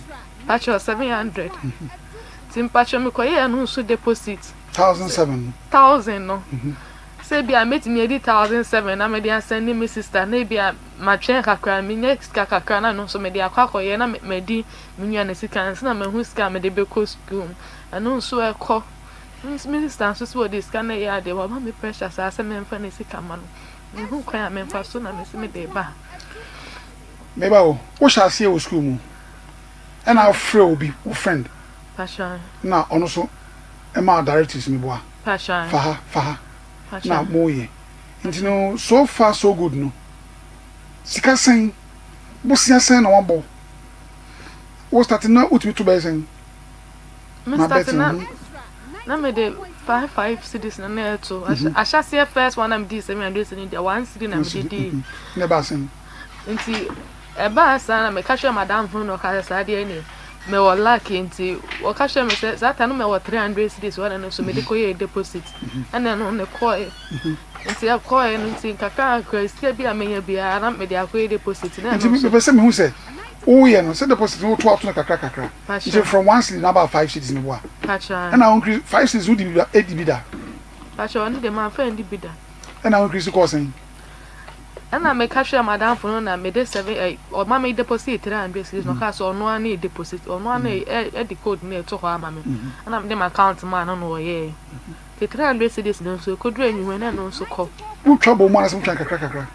Pakyɛ, 700. Nti mpakyɛ mekɔyɛɛ no nso deposit. 1,700 no? 1,000 no, sɛ bi a mɛtumi adi 1,700 na mede asɛn me sister na ebi a matwɛn kakra menya sika kakra na no nso mede akɔ akɔyɛ na madi me nua ne sika nso na mahu sika a mede bɛkɔ school mu. Ɛno nso ɛkɔ me sister nso sɛ wɔde sika no yɛ adeɛ, wama me pressure saa sɛ memfa ne sika ma no, mehu kwan a memfa so na mesi mede ba. Meba o, wohyɛ aseɛ wɔ school mu ɛna afrɛ obi, wo friend, na ɔno so? Ɛma wo directives meboa. Pakyɛ. Fa ha, fa ha. Pakyɛ. Na moyɛ. Nti no so far so good no, sika sɛn, bosea sɛn na wabɔ? Wo start na wotumi to bɛyɛ sɛn? Me Ma start betting na ho. na me de 5 5 cedis na na ɛto. Ahyɛseɛ first one na me dii 700 cedis deɛ 1 cedi na One me de cedi. dii. Na ɛbaa sɛn? Nti ɛbaa saa na meka kyerɛɛ m'adamfo no na ɔka sɛ saa deɛ ne mewɔ luck nti ɔka kyerɛɛ me sɛ saa time no mewɔ 300 cedis hɔ na ɛno nso mede kɔyɛɛ deposit ɛna ɛno ne kɔɛ nti ɛkɔɛ no nti nkakra nkakra sika bi a menya biara na mede akɔyɛ deposit na Nti ɛno nso mepɛ sɛ mehu sɛ woyɛ no sɛ deposit no woto ato no kakra kakra. Nti pakyɛ from 1 cedi na aba 5 cedis meboa. Pakyɛ. Ɛna wo increase 5 cedis wodi bi da edi bi da. Pakyɛ ɔno deɛ mamfa andi bi da. Ɛna wo increase kɔɔ sɛn? Ɛna meka kyerɛɛ m'adamfo no na mede seven ɛ ɔma me deposit 300 cedis na ɔkaa sɛ ɔno ara na deposit ɔno ara na ɛde code no ɛto hɔ ama me. Ɛna mede m'account maa no na ɔyɛɛ. Nti 300 cedis no nso ɛkɔduru anwummerɛ na ɛno nso kɔ. Wotwa bɔ mu anaasɛ motwa no kakra kakra?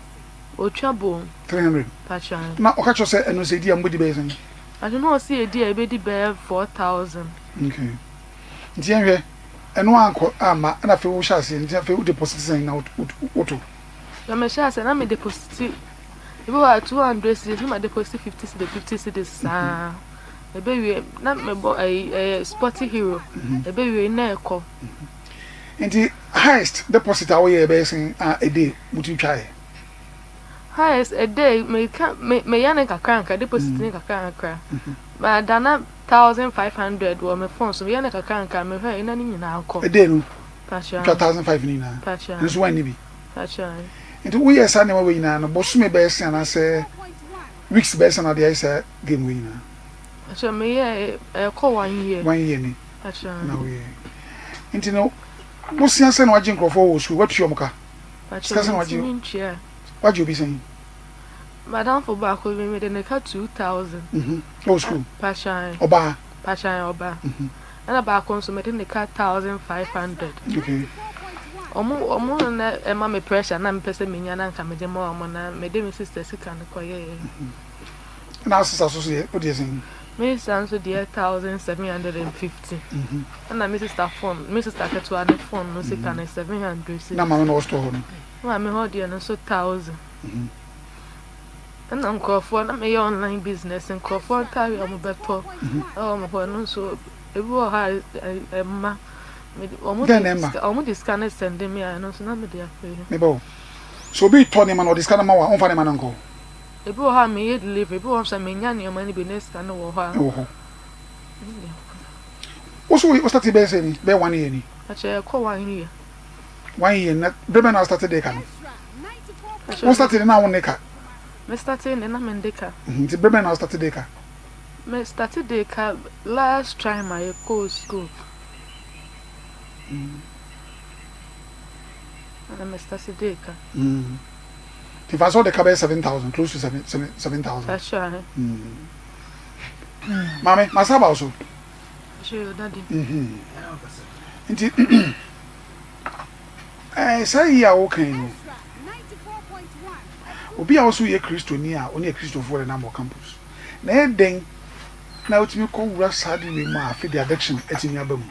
Ɔtwa bɔ mu. 300. Pakyɛ. Na ɔka kyerɛ sɛ ɛno sɛ ɛdi a mobɛdi bɛyɛ sɛn? Pakyɛ na ɔse ɛdi a ɛbɛdi bɛyɛ 4000. Okay. Nti yɛnhwɛ, ɛno ankɔ amma ɛna afei wohyɛ aseɛ nti afei wo deposit sɛn na woto? Na mehyɛ aseɛ na me deposit ebi wɔ hɔ a 200 cedis na ma deposit 50 cedis 50 cedis saa ɛbɛwie na mebɔ ɛyi ɛyɛ sporty hero ɛbɛwie na ɛkɔ. Nti highest deposit a woyɛ bɛyɛ sɛn a a day motumi twaeɛ? Highest a day meka me meyɛ ne kakra nkra deposit ne kakra nkra mada na 1500 wɔ me phone so meyɛ ne kakra nkra mehwɛ na ne nyinaa kɔ. A day no Pakyɛ. twa 1500 no nyinaa Pakyɛ. ɛno nso woanni bi? Pakyɛ. Nti woyɛ saa nneɛma wei nyinaa no bosome bɛyɛ sɛn anaasɛ weeks bɛyɛ sɛn na wode ayɛ saa game wei nyinaa? Pakyɛ meyɛ ɛkɔ one year. One year ni Pakyɛ. na woyɛ. Nti no bosea sɛn na wagye nkurɔfoɔ wɔ sukuu watua wɔn ka? Sika Pakyɛ sɛn na wagye? mentumi ntua. Wagye obi sɛn? Madamfo baako bi mede ne ka 2000. Ɛwɔ sukuu? Pakyɛ. Ɔbaa? Pakyɛ ɔbaa. Ɛna baako nso mede ne ka 1500. Okay. Ɔmo ɔmo na ɛma me pressure na mepɛ sɛ menya na nka mede ma ɔmo na mede me sister sika no kɔyɛɛ. Ɛna wo sister so so deɛ wo deɛ sɛn? Me sister nso deɛ 1750. Ɛna me sister phone me sister ketewa ne phone no sika no 700 cedis. Na maame na ɔwɔ store hɔ no? Maame hɔ deɛ no nso 1000. Ɛna nkurɔfoɔ na meyɛ online business nkurɔfoɔ ntaare a wɔbɛtɔ ɛwɔ mo hɔ no nso ebi wɔ hɔ a ɛmma wɔn Dɛn na de ɛma? sika wɔn de sika no sɛnde me a ɛno nso na mede akɔyɛ. Meba o. So obi tɔ nneɛma na ɔde sika no ma wo a ɔmfa nneɛma no nkɔ? Ebi wɔ hɔ a meyɛ delivery ebi wɔ hɔ nso a menya nneɛma no bi na sika no wɔ hɔ a. Ɛwɔ hɔ. Wo so wo start bɛyɛ sɛ ni bɛyɛ one year ni? Akyɛ ɛkɔ one year. One year na bere bɛn na wo start de ka no? Wo start de na wo ne ka? Me start de na me nde ka. Nti bere bɛn na wo start de ka? Me start de ka last time a yɛkɔɔ school. Na me start de ka. Nti fa sɛ wode ka bɛyɛ 7000 close to 7 7000. Ahyɛ. Maame, masa aba wo so. Ahyɛ daddy. Nti ɛɛ saa yi a woka yi no obi a wo so yɛ kristoni a ɔne akristofoɔ de nam wɔ campus na ɛyɛ dɛn na wotumi kɔ wura saa de wei mu a afei de addiction atumi aba mu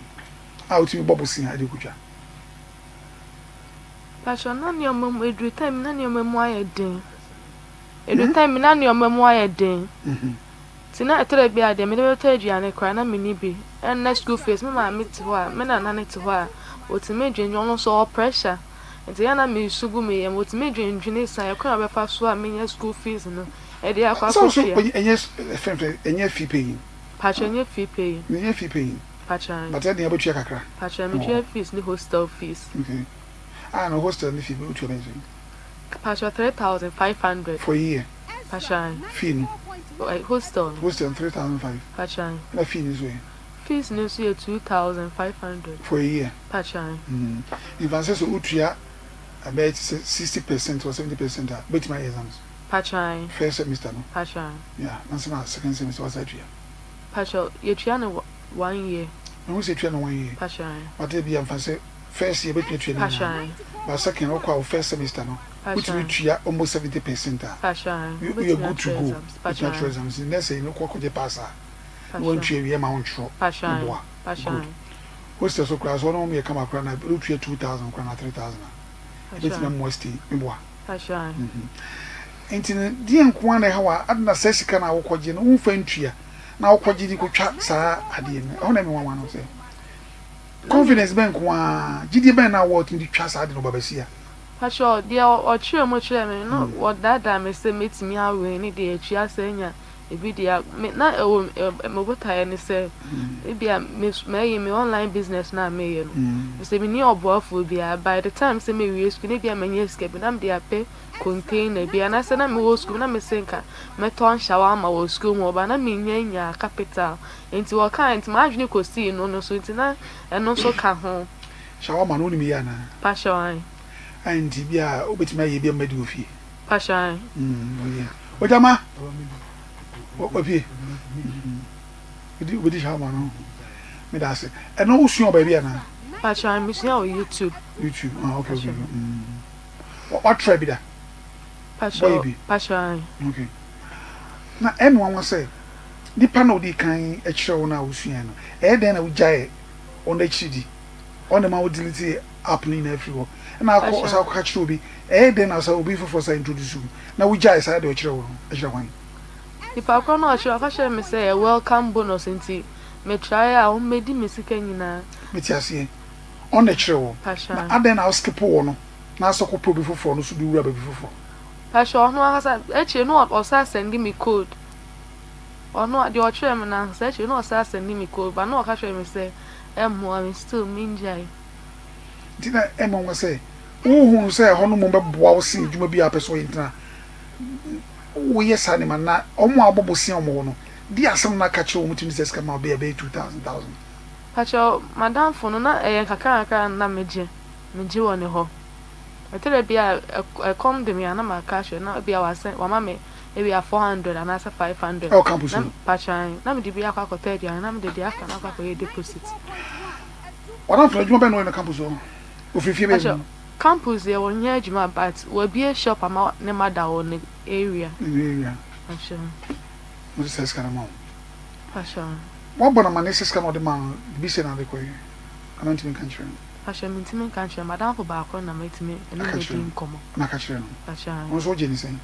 a wotumi bɔ bosea de kotwa? Pastor na nneɛma mu eduru time na nneɛma mu ayɛ den. Eduru time na nneɛma mu ayɛ den. Nti na ɛtɔ da bi a deɛ mede bɛtɔ aduane koraa na menni bi. Ɛnna school fees me maame te hɔ a me nana ne te hɔ a otumi dwendwen ɔno nso ɔwɔ pressure. Nti yɛn na mesu gu me yam otumi dwendwene san ɛkwan a ɔbɛfa so a menya school fees no ɛde akɔ Sɛ wo so akɔtua. ɛnyɛ fɛnfɛ ɛnyɛ fee paying. Patro ɛnyɛ fee paying. Ɛnyɛ fee paying. Patro. But ɛdeɛ wobɛtua kakra. Patro metua fees ne hostel fees. Okay. Ah no hostel ne fee wotua bɛyɛ sɛn? Patro 3500. For a year. Patro. Fee no. Hostel no. Hostel 3500. Patro. Na fee no nso yɛ? Fees no nso yɛ 2500. For a year. Patro. Nfa sɛ sɛ wotua ɛbɛyɛ te sɛ 60% or 70% a wobɛtumi ayɛ exams. Patro. First semester no. Patro. Yeah, nansa na second semester wasa atua. Patro yɛtua no one year. Mehu sɛ yɛtua no one year. Patro. But ebi a nfa sɛ first year bɛtumi atua ne nyinaa. But second wokɔ a wo first semester no wotumi tua almost 70% a. Patro. You are good to go. Wotumi atwerɛ exams. Next year no wokɔ akɔgye pass a na wantua wie ma wontwerɛ. Patro. Meboa. Patro. Good. Hostel so koraa sɛ ɔne wɔn yɛ kama koraa na wotua 2000 koraa na 3000 a ɛbɛtumi amoa stay meboa. Nti no deɛ nko ara na ɛha wa ade na saa sika no a wokɔgye no womfa ntua na wokɔgye de kɔtwa saa adeɛ no ɛhɔ na ɛme nwanwa no sɛ confidence bɛn nko ara gyidie bɛn na wɔ tumi de twa saa ade no babasia. Patrɔ deɛ ɔkyerɛ mu kyerɛ me no wɔdaadaa me sɛ mɛtumi awɛn ne deɛ atua sɛ anya ebi deɛ me na ɛwɔ me botaeɛ ne sɛ ebi a me mɛyɛ me online business na meyɛ no sɛ menni ɔboafoɔ biara by the time sɛ mewie sukuu na ebi a manya sika bi na mede apɛ container bi anaasɛ na mewɔ sukuu na mese nka mɛtɔ nhyɛwa ama wɔ sukuu mu ɔba na menya nya capital nti wɔkaa nti m'adwene kɔsii no no so nti na ɛno nso ka ho. Shawarma no wonim yɛ anaa? Pahyɛ ae. Ae nti bi a wobɛtumi ayɛ bi ama adi wɔ fie? Pahyɛ ae. Mm, ɔyɛ. Ogyama! Wapie. Wobɛdi wobɛdi shawarma no. Meda ase. Ɛno wosua wɔ baabi anaa? Pahyɛ ae, mesua wɔ YouTube. YouTube, ah okay okay. Mm. Watry bi da? Pahyɛ bi. Pahyɛ ae. Okay. Na ɛne nwanwa sɛ nipa na odi kan kyerɛ wo no a wosua no, ɛyɛ dɛn na wogyae wɔn akyiri di? Ɔno na ɛma wo delete app no nyinaa firi hɔ. Ɛna akɔ ɔsan akɔka kyerɛ obi. Ɛyɛ dɛn na sɛ obi foforɔ san introduce wo na wogyae saa deɛ ɔkyerɛ wo no ɛkyerɛ kwan? Nipa korɔ no a ɔkyerɛ ɔka kyerɛɛ me sɛ ɛyɛ welcome bonus nti me try a wɔn bɛdi me sika nyinaa. Mete aseɛ. Ɔno na ɛkyerɛ wo. Na adɛn na wo skip wɔ no na asɛ kɔpɛ obi foforɔ no nso de wura baabi foforɔ? Pakyɛ ɔno ankasa akyire no ɔsan sɛnde me code. Ɔno deɛ ɔkyerɛɛ me no ankasa akyire no ɔsan sɛnde me code but na ɔka kyerɛɛ me sɛ Ɛmmoa me still mengyae. Nti na ɛmma nwa sɛ wohunu sɛ ɛhɔ no mmom bɛboa wo sen adwuma bi a wopɛ sɛ woyɛ nti na woyɛ saa nneɛma no. Na wɔn a wɔbɔ bosea wɔ hɔ no, di asɛm no na ka kyerɛ wɔn tumi sɛ sika ma wo bɛyɛ bɛyɛ 2000 thousand. Pakyɛw, m'adamfo no, na ɛyɛ nkakrankakra na na megye, megye wɔ ne hɔ. Ɛtɔ da bi a, ɛkɔm de me a, na maka akyerɛ no, na ebia wasɛn, wama me ebia 400 anaasɛ 500. Ɛwɔ campus hɔ? Pakyɛw, ae. Na mede bi akɔ akɔtɔ aduane, na mede deɛ aka no akɔ akɔyɛ deposit. W'adamfo no, adwuma bɛn na ɔyɛ no campus hɔ? Ofiri fie bɛn mu? Campus deɛ ɔnyɛ adwuma but wabue shop ama ne mother wɔ ne area. Ne area. Pakyɛw. Ɔde saa sika no ma wo? Pakyɛw. Woabɔ no amanneɛ sɛ sika no a ɔde maa no no, biribi sei na ɔde kɔeɛ? Anaa wontumi nka nkyerɛ no? Pakyɛw, mentumi nka nkyerɛ no. M'adamfo baako na mɛtumi ne no adi nkɔmmɔ. Na aka kyerɛ no? Pakyɛw. Ɔno nso wogye no sɛn?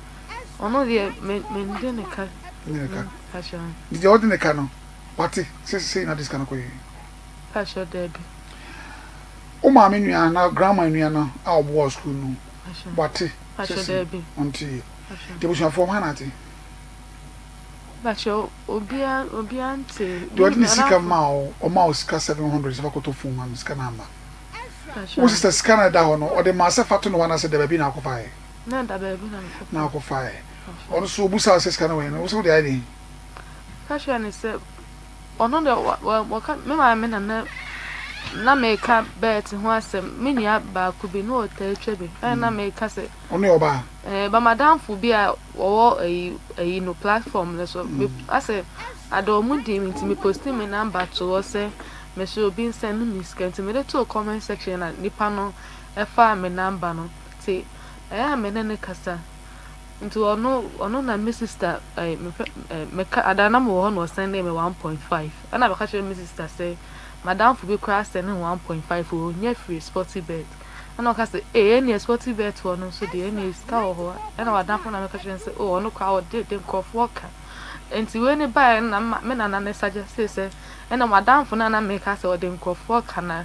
Ɔno deɛ me mende ne ka. Wonde ne ka? Pakyɛw. Nti deɛ wode ne ka no, wate sɛ sei na ɔde sika no kɔeɛ? Pakyɛw, daabi. Wo maame nua anaa grandma nua no a ɔboa wo sukuu no, wate sɛ sei? Daabi. Ɔnteeɛ. Nti abusuafoɔ, hwan na ate? Pakyɛw, obiara obiara ntee. Deɛ ɔde ne sika maa wo, ɔmaa wo sika 700 sɛ fa kɔtɔ phone ma no, sika no amma. Wo sister sika no a ɛda hɔ no, ɔde maa sɛ fa to ne hɔ anaasɛ da baabi na akɔfaeɛ? Na ɛda baabi na mekɔfaeɛ. Na akɔfaeɛ. Ɔno nso ɔbusaa wo sɛ sika no wɔ he no, wo sɛ wode ayɛ deɛn? Meka kyerɛɛ no sɛ, ɔno deɛ wa wa wɔka me maame na na na meka bet ho asɛm. Me nua baako bi na ɔtaa twa bi ɛna na meka sɛ. Ɔno yɛ ɔbaa? Ɛɛ ba m'adamfo bi a wɔwɔ ayi ayi no platform no so me asɛ ada wɔn di me nti me posti me number to hɔ sɛ mesrɛ obi nsɛnde me sika nti mede too comment section na nipa no ɛfaa me number no nti ɛyɛ a me ne no kasa nti ɔno ɔno na me sister ɛɛ mefɛ ɛɛ meka ada na mewɔ hɔ na ɔsɛnde me 1.5 ɛna meka kyerɛ me sister sɛ madamfo bi koraa sɛnde me 1.5 ɔnya firi sporty bet. Ɛna ɔka sɛ, Ei, ɛnneɛ Sporty Bet hɔ no nso deɛ, ɛnneɛ sika wɔ hɔ. Ɛna w'adamfo na meka kyerɛ no sɛ, Oh, ɔno koraa ɔde de nkurɔfoɔ ka. Nti wei ne baeɛ no na me nana no suggestee sɛ, ɛna w'adamfo no a na meka sɛ ɔde nkurɔfoɔ ka na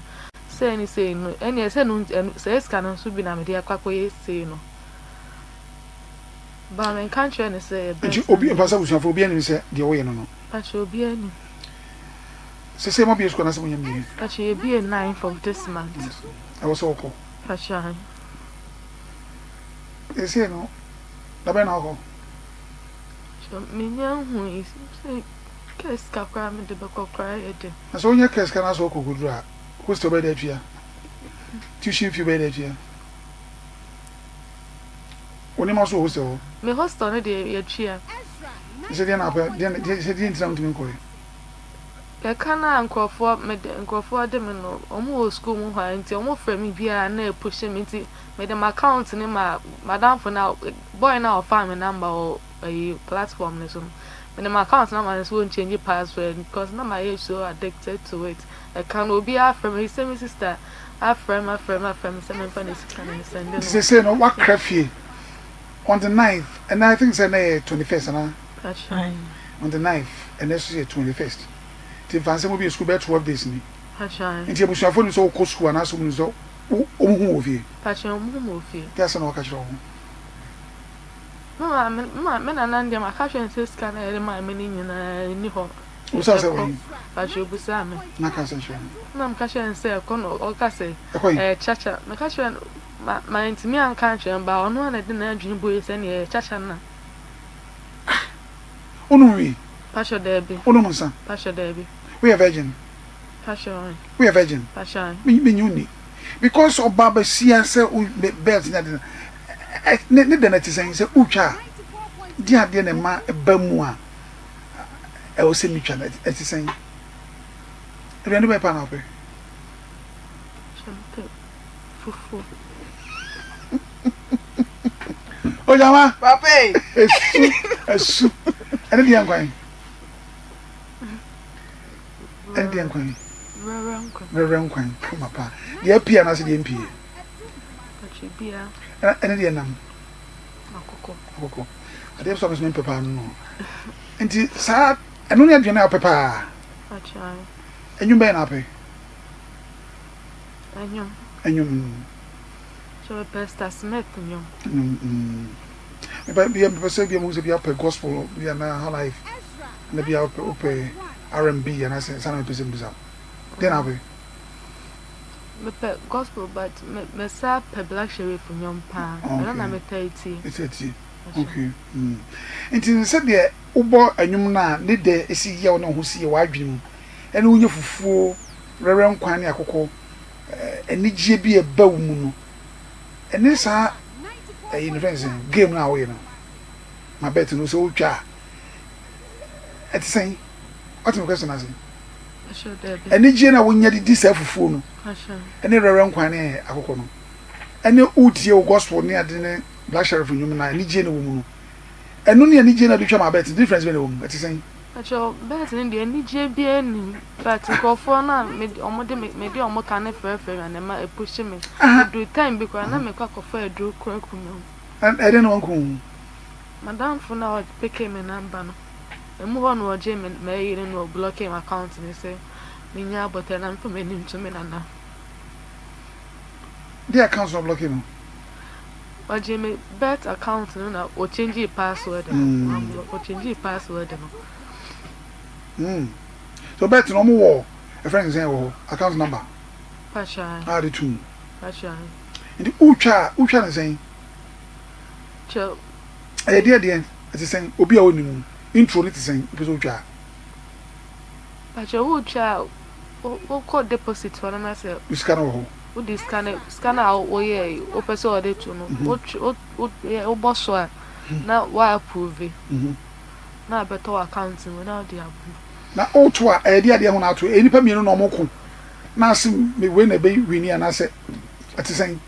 sei ne sei no, ɛnneɛ sɛ no ɛno saa sika no nso bi na mede akɔ akɔyɛ sei no. But menka nkyerɛ no sɛ ɛyɛ bet Nti obi, mfa sɛ abusuafoɔ, obiara nim sɛ deɛ woyɛ no no? Pakyɛ obiara nim. Sesei moabue sukuu anaasɛ monya mmue? Pakyɛ yɛbue ninth of this month. Ɛwɔ sɛ wokɔ. Pakyɛ ahe. Sesei no da bɛn na wokɔ? Pakyɛ menya nhui sɛ kɛ sika koraa mede bɛkɔ koraa yɛ den. Na sɛ wonya kɛ sika na sɛ wokɔ kɔduru a hostel wobɛyɛ dɛ atua? Tuition fee wobɛyɛ dɛ atua? Wo nneɛma nso wɔ hostel hɔ? Me hostel no deɛ yɛtua. Sɛ deɛ na apɛ deɛ sɛ deɛ nti na wontumi nkɔɛ? Ɛka no a nkurɔfoɔ mede nkurɔfoɔ de me no, wɔn wɔ sukuu mu hɔ a nti wɔn frɛ me biara na ɛpushi me nti mede m'account no ma m'adamfo no a boy no a ɔfaa me number wɔ ayi platform no so no mede m'account no ama no sɛ wɔn change password because na mayɛ so addicted to it. Ɛka no obiara afrɛ me sɛ me sister afrɛ me afrɛ me afrɛ me sɛ memfa ne sika no nsɛnde no. Nti seesei no woakra fie on the ninth ɛnɛ I think sɛ ɛnɛ yɛ 21st anaa? On the ninth ɛnɛ nso yɛ 21st nti mfa nsɛm obi yɛ sukuu bɛyɛ 12 days ni. Nti abusuafoɔ nim sɛ wokɔ sukuu anaasɛ wɔn nim sɛ wɔn hu wɔ fie? Pakyɛ wɔn hu me wɔ fie. Deɛ asɛm na wɔka kyerɛ wɔn? Me maame me maame me nana deɛ maka kyerɛ no sɛ sika no a yɛde maa me no nyinaa nni hɔ. Obisaa sɛ wɔ he? Pakyɛ obisaa me. Na ka sɛ kyerɛ no. Na meka kyerɛ no sɛ ɛkɔ na ɔka sɛ. Ɛkɔ he? Ɛyɛ kyakya. Meka kyerɛ no ma mantumi anka ankyerɛ no but ɔno ara na ɛde n'adwene buei sɛ ɛneɛ ɛyɛ kyakya no na. Ah! Wonom wii? Pakyɛ daabi. Wonom nsa? Pakyɛ daabi. Woyɛ virgin? Pakyɛ ae. Woyɛ virgin? Pakyɛ ae. Me menye wo nni. Because ɔbaa basia sɛ wo belt ne ade no, ɛ ne ne dɛ no ɛte sɛn? Sɛ wotwa a, deɛn adeɛ na ɛma ɛba mu a ɛwɔ sɛ metwa no? Ɛte sɛn? Aduane bɛn paa na wopɛ? Kyɛ mepɛ fufuo. Ojama! Papa e! Esu, esu. Ɛne deɛ nkwan? Ɛne deɛ nkwan? Rɛrɛ nkwan. Rɛrɛ nkwan, kama paa. Deɛ apue anaasɛ deɛ mpue? Ɔtwe bia. Ɛne deɛ nam? Akokɔ. Akokɔ. Adeɛ sɔ me so mempɛ paa no no. Nti saa ɛno ne aduane a wopɛ paa? Ɔtwe ae. Ɛnwom bɛyɛ na wopɛ? Ɛnwom. Ɛnwom. Kyɛ mepɛ Star Smith nwom. Nwom. Mm. Mepɛ bia mepɛ sɛ bia mu sɛ bia wopɛ gospel bia na high life na bia wopɛ wopɛ R&B anaasɛ saa na mepɛ sɛ mbisa wo. Deɛ na wopɛ? Mepɛ gospel but me me saa pɛ Black Sherif nnwom paa. Ɛno na metaa tie. Metaa tie. Okay. Mm. Nti sɛdeɛ wobɔ nnwom no a ne dɛ si yɛ wo ne wo ho si yɛ w'adwene mu ɛne wonya fufuo, rɛrɛ nkwan ne akokɔ anigyeɛ bi a ɛba wo mu no ɛne saa ɛyi no fɛn sɛn game no a woyɛ no ma bet no sɛ wotwa a ɛte sɛn? Wate me question ase? Anigyeɛ no a wonya de di saa fufuo no ɛne rɛrɛ nkwan ne akokɔ no ɛne wotie wo gospel ne ade ne Black Sherif nnwom no a anigyeɛ no wɔ mu no ɛno ne anigyeɛ no a de twa ma bet no difference bɛn na ɛwɔ mu ɛte sɛn? Pakyɛw bet no deɛ anigyeɛ biara nnim but nkurɔfoɔ no a mede wɔn de me mede wɔn ka no frɛfrɛ me a na ɛma ɛpushi me ɛduru time bi koraa na mekɔ akɔfa aduro koraa aku me ho. Ɛdɛn na wanku wo ho? M'adamfo no a ɔpekee me number no Emu hɔ na ɔgyee me m'ayi no na ɔblɔkee m'account no sɛ menya abotare na memfa m'ani nto me nana. Deɛ account na ɔblɔkee no? Ɔgyee me bet account no na ɔchangyee password no. Ɔchangyee password no. Mm. So bet no ɔmo wɔ ɛfrɛ no sɛn wɔ hɔ account number? Pakyɛ. A de tum. Pakyɛ. Nti wotwa a wotwa no sɛn? Kyɛ. Ɛyɛ deɛ deɛn? Ɛte sɛn? Obi a ɔnnim no, intro no te sɛn? Wopɛ sɛ wotwa a. Pakyɛ wotwa a, wokɔ deposit hɔ no na sɛ. Wo sika no wɔ hɔ. Wode sika no, sika no a woyɛɛ, wopɛ sɛ wɔde to no, wotwe, wobɔ so a, na wa approve. Na abɛtɔ w'account mu na wode abɔ. Na woto a, ɛyɛ deɛ adeɛ ho na ato? Ɛyɛ nnipa mmienu na wɔko na ase wei na ɛbɛ wini anaasɛ ɛte sɛn?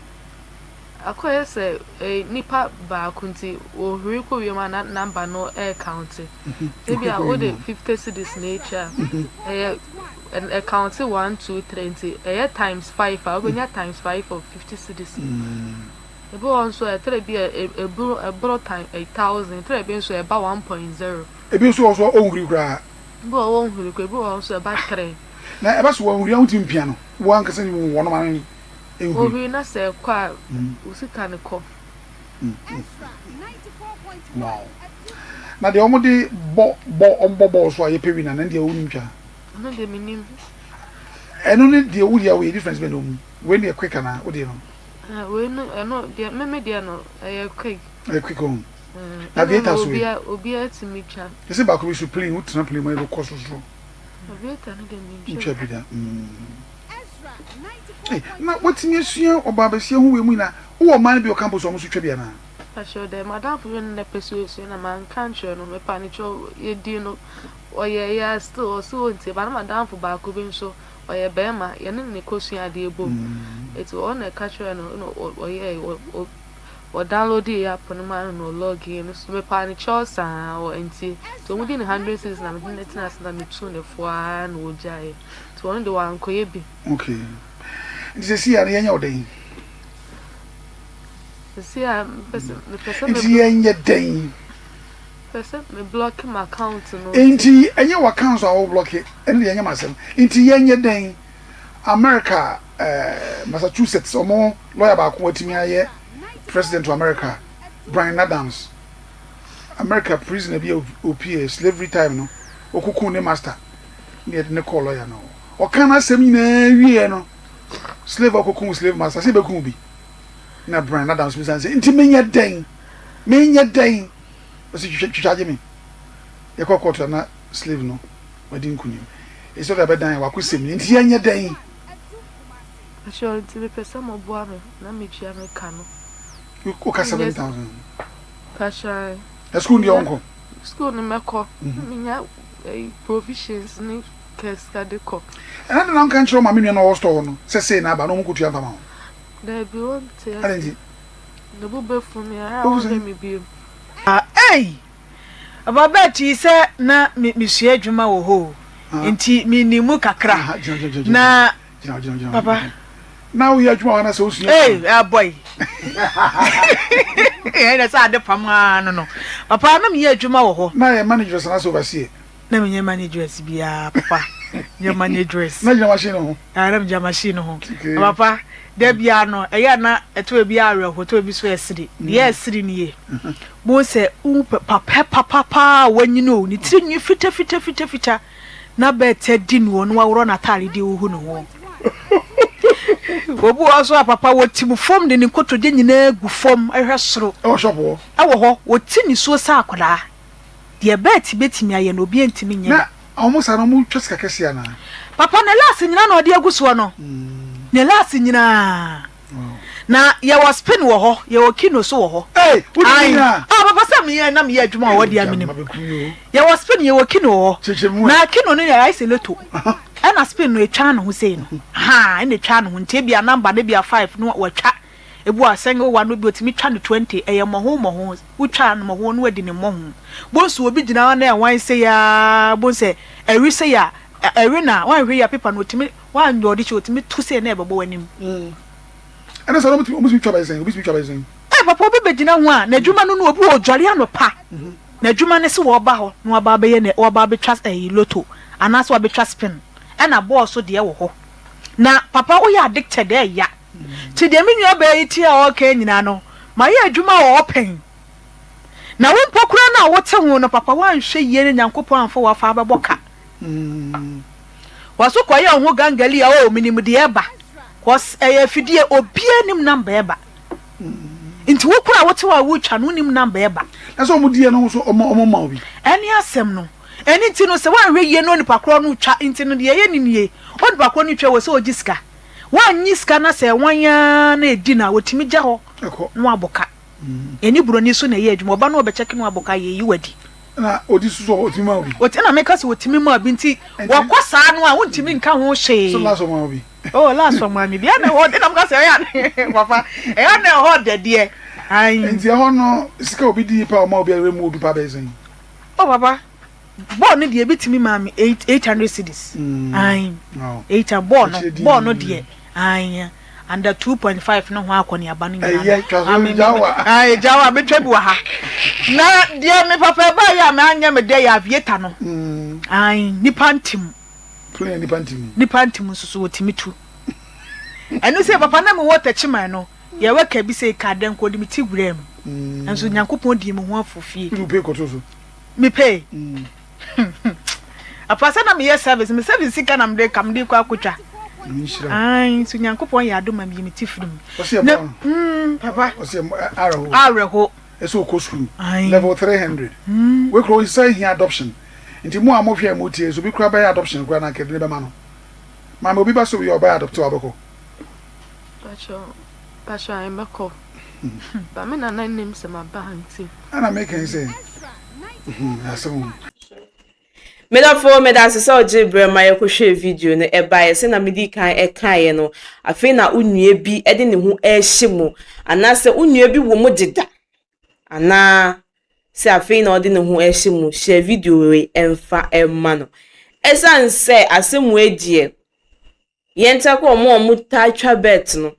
Akɔyɛ sɛ nipa baako nti wɔhuri kɔ wiem a na number no ɛɛkaunte. Ebi a wode 50 cedis na etwa a, ɛyɛ ɛkaunte 1, 2, 3 nti ɛyɛ times 5 a wobɛnya times 5 of 50 cedis. Ebi wɔ hɔ nso a ɛtɛrɛ bi a ɛboro ɛboro time 1000, ɛtɛrɛ bi nso ɛba 1.0. Ebi nso wɔ hɔ nso a ɔnhuri koraa. Ebi wɔ hɔ ɔnhuri koraa, ebi wɔ hɔ nso ɛba 3. Na ɛba so wɔnhuri a wontumi mpia no, wo ankasa nim wɔn ano nhuri. Ohuri na sɛ ɛkɔ a, wo sika no kɔ. Wow. Na deɛ wɔn de bɔ bɔ wɔn bɔ bɔɔl so a yɛpɛ wina no ɛno deɛ wonim twa? Ɛno deɛ menim. Ɛno ne deɛ wo deɛ woyɛ difference bɛn na wɔ mu? Wei no yɛ quick anaa wo deɛ no? Wei no ɛno deɛ me me deɛ no ɛyɛ quick. Ɛyɛ quick o. Na aviator so yi? Obiara tumi twa. Yɛsɛ baako bi so plane wotena plane mu a ɛbɛkɔ sorosoro. Aviator no deɛ mentwa bi. Ntwa bi da. Mm. Ei, na watumi asua ɔbaabasia ho wei mu nyinaa. Wowɔ mmaa no bi wɔ campus a wɔn nso twa bi anaa? Pakyɛw dɛ, m'adamfo bi na pɛ sɛ osua na manka ankyerɛ no, mepa no kyɛw, yɛdii no, ɔyɛeɛ a still ɔse ɔntie, but na m'adamfo baako bi nso, ɔyɛ bɛɛma, yɛne no na ɛkɔsua adeɛ bom, nti ɔno na ɛka kyerɛɛ no na ɔyɛeɛ, ɔ. Wɔ downloadii app no maa no na ɔ log in no so mepaa no kyɛw saa wɔ nti nti ɔmo dii no hundred cedis na mede no tenaa ase na metuu no fo aa na ɔgyaeɛ nti ɔno de wankɔyɛ bi. Okay nti sɛsi a no yɛnyɛ wo dɛn? Sɛsi a mepɛ sɛ mepɛ sɛ Nti yɛnyɛ dɛn? Mepɛ sɛ me blocke m'account no nti. Nti ɛnyɛ w'account a wo blocke ɛno deɛ ɛnyɛ m'asɛm nti yɛnyɛ dɛn? America eh, Massachusetts ɔmo lawyer baako atumi ayɛ president wɔ America, Bryan Adams, America prisoner bi a opie slavery time no, okukuu ne master na yɛde no kɔɔ lawyer no hɔ. Ɔka n'asɛm nyinaa wieɛ no, slave a ɔkɔkuu slave master sɛ yɛbɛku bi. Na Bryan Adams bisa no sɛ, nti menyɛ dɛn? Menyɛ dɛn? Ɔsi twitwa twitwa gye me. Yɛkɔ court a na slave no wadi nkunim. Esi ɔde abɛdan a wakosɛm ni nti yɛnyɛ dɛn? Pakyɛw nti mepɛ sɛ mo boa me na metua me ka no. Wo ka 7000. Pakyɛw. Na school deɛ wonkɔ? School no mɛkɔ. Menya provisions ne kɛ sika de kɔ. Ɛna de na nka nkyerɛ wo maame nua na ɔwɔ store hɔ no sɛ sei na aba na ɔmo kɔtua mfa ma wo. Daabi ɔnte ase. Adɛn nti? Ne bo bɛfu me a ɔnhwɛ me bio. Ah ei! Babette yi sɛ na me mesua adwuma wɔ hɔ o, nti menim mu kakra. Na papa. Na woyɛ adwuma wɔ hɔ anaasɛ wosua adwuma? Ei, boy. Ɛyɛ sɛ ade pam ara no no. Papa, na meyɛ adwuma wɔ hɔ. Na yɛ manageress anaasɛ overseer? Na menyɛ manageress biara, papa. Nyɛ manageress. Na gyina machine no ho? Ah, na megyina machine no ho. Papa, da biara no, ɛyɛ a na ɛtɔ ebi awerɛho, ɛtɔ ebi so ɛsere. Deɛ ɛsere nie. Bohu sɛ wohu papa papa paa a wanyini o, ne tiri nwi fita fita fita fita, na bɛɛte adi no na waworɔ n'ataade de huhu ne ho. Obi wɔ hɔ nso a papa wɔtim fam de ne nkotodwe nyinaa gu fam hwɛ soro. Ɛwɔ shop hɔ? Ɛwɔ hɔ, wɔti nisuo sɛ akwadaa. Deɛ bɛɛte bɛtumi ayɛ no, obiara ntumi nyɛ da. Na wɔn saa no wɔtwa sika kɛseɛ anaa? Papa ne last nyinaa na ɔde agu soɔ no, ne last nyinaa. Na yɛwɔ spin wɔ hɔ, yɛwɔ kino so wɔ hɔ. Hey, wodi Ae. nyinaa. Ah, papa sɛ meyɛ na meyɛ adwuma wɔ hɔ deɛ Gya menim. ma bɛku yi o. Yɛwɔ spin, yɛwɔ kino wɔ hɔ. Kyekyɛ mu ɛ. Na kino no yɛ ayɛ sɛ loto. Ɛna spin no etwa ne ho sei no. Ha, ɛna etwa ne ho. Nti ebia number no ebia 5 no watwa. Ebi wɔ single one no bi otumi twa no 20. Ɛyɛ mmɔho mmɔho. Wotwa no mmɔho no wadi ne mmɔho. Bonsu obi gyina hɔ na ɛwan sei aa, bonsu sɛ ɛwe sei a, ɛwe na wanhwɛ yie a paper no otumi Woanyɛ ɔde kyɛ otumi to sei na ɛbɛbɔ w'anim. Ɛna sɛ ɔmo tumi twa bɛyɛ sɛn? Obi tumi twa bɛyɛ sɛn? Ɛɛ papa obi bɛgyina ho a n'adwuma no no obi wɔ odware anɔpa n'adwuma ne se wɔba hɔ na waba abɛyɛ ne waba abɛtwa ɛyi loto anaasɛ wabɛtwa spin ɛna bɔɔl so deɛ wɔ hɔ na papa woyɛ addicted ɛɛya nti deɛ me nua baa yi te a ɔɔka nyinaa no mayɛ adwuma wɔ hɔ pɛn na wo mpo koraa no a wote ho no papa woanhwɛ yie ne Nyankopɔn amfa wo afa abɛbɔ ka. Waso kɔyɛ wo ho gangali a oh menim deɛ ɛba cos ɛyɛ afidie obiara nim number ɛba nti wo kora wote hɔ a wotwa no wonim number ɛba. Na sɛ ɔmo diɛ no nso ɔmo ɔmo ma obi. Ɛne asɛm no ɛne nti no sɛ woanhwɛ yie na onipa korɔ no twa nti no deɛ ɛyɛ ne nie onipa korɔ no twa wɔ sɛ ɔgye sika woannye sika na sɛ wan ara na ɛdi no a wɔtumi gya hɔ na wabɔ ka ɛne buroni so na ɛyɛ adwuma ɔba na ɔbɛkyɛke na wabɔ ka yɛyi wo adi. Na odi so so otumi ma obi. Oti na meka sɛ otumi ma obi nti wɔkɔ saa no a wontumi nka ho hwee. So last ɔma obi. Oh last ɔma mi bi ɛna ɛhɔ ɛna meka sɛ ɛyɛ papa ɛyɛ na ɛhɔ dɛdeɛ. Ayi. Nti ɛhɔ no sika obi di pa ɔma obi ɛwɛ mu obi pa bɛyɛ sɛn. Oh papa bɔɔl no deɛ ebi tumi maa mi 800 cedis. Ayi eight bɔɔl no bɔɔl no deɛ ayi. Under 2.5 no ho akɔneaba no nyinaa Ɛyɛ, twa so, gya wa. Ae, gya wa, metwa bi wɔ ha. Na deɛ me papa ɛbaa yɛ a manyɛ me dɛ yɛ aviator no. Ae, nipa ntim. Plane nipa ntim. Nipa ntim nso so wɔtumi tu. Ɛno sɛ papa na mewɔ Techiman no, yɛwɔ ka bi sɛ ka dɛn kɔ de me ti wura mu. Nso Nyankopɔn dii me ho afofie. Wode wo pay kɔto so? Me pay. Apa sɛ na meyɛ service, me service sika na mede ka mede kɔ akotwa. Ae, so Nyankopɔn yɛ adom ma meyi me ti firi mu. Ɔsi ɛbɔ no. Papa. Ɔsi awerɛho. Awerɛho. Ɛsɛ ɔkɔ sukuu. Level 300. Wei kura ɔsɛ hia adoption. Nti mo a mo hwɛ mo tie so obi kura bɛyɛ adoption kura na nkɛde ne bɛma no. Maame obi ba so yɛ ɔbɛyɛ adopte wa bɛkɔ. Pacho, pacho ayi mɛkɔ. Ba me nana nim sɛ maba ha nti. Ɛna meka yi sɛ, asɛm o. Me dɔfo, meda ase sɛ wogyee berɛ ma yɛkɔhwɛɛ video no. Ɛbaeɛ sɛnea medii kan kaeɛ no, afei na wo nua bi de ne ho rehyɛ mu, anaasɛ wo nua bi wɔ mu deda, anaa sɛ afei na ɔde ne ho rehyɛ mu. Hyɛ video wei mfa mma no. Ɛsiane sɛ asɛm wei deɛ, Yɛn ta kɔ wɔn a wɔtaa twa bet no,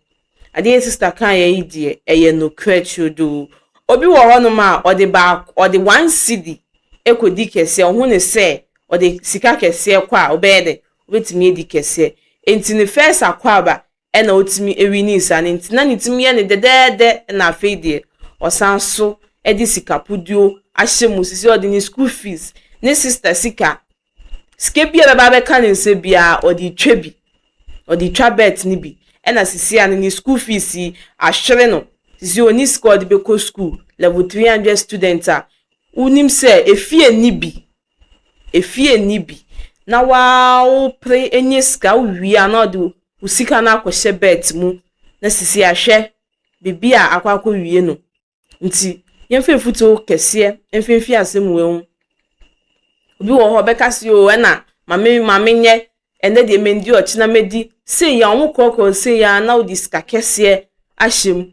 adeɛ yɛ sista kaeɛ yi deɛ, ɛyɛ nokorɛ turodoo. Obi wɔ hɔnom a, ɔde baako, ɔde one cedi kɔdi kɛseɛ, ɔhu no sɛ ɔde sika kɛseɛ kɔ a, ɔbɛyɛ dɛ, ɔbɛtumi adi kɛseɛ. Nti ne first akwaaba ɛna ɔtumi winii saa no, nti na ne tirim yɛ no dɛdɛɛdɛ na afei deɛ, ɔsan so de sika puduo ahyɛ mu, sisi ɔde ne school fees, ne sister sika Sika bi a ɛbɛba abɛka ne nsa biara, ɔde retwa bi. Ɔde retwa bet no bi. Ɛna sisi a no ne school fees yi, ahwere no. Sisi ɔnni sika a ɔde bɛkɔ school. Level 300 student a, wonim sɛ efie nni bi. Efie nni bi. Na waa wopere nya sika, wowie a na ɔde wo sika no akɔhyɛ bet mu. Na sisi a hwɛ baabi a akɔ akɔwie no. Nti, yɛmfa afutuo kɛseɛ mfa mfi asɛm wei ho. Obi wɔ hɔ ɔbɛka sɛ oo ɛna ma me ma menyɛ ɛnɛ deɛ mendi ɔkyena mɛdi. Sei a wɔn korɔkorɔ sei a na wode sika kɛseɛ ahyɛ mu.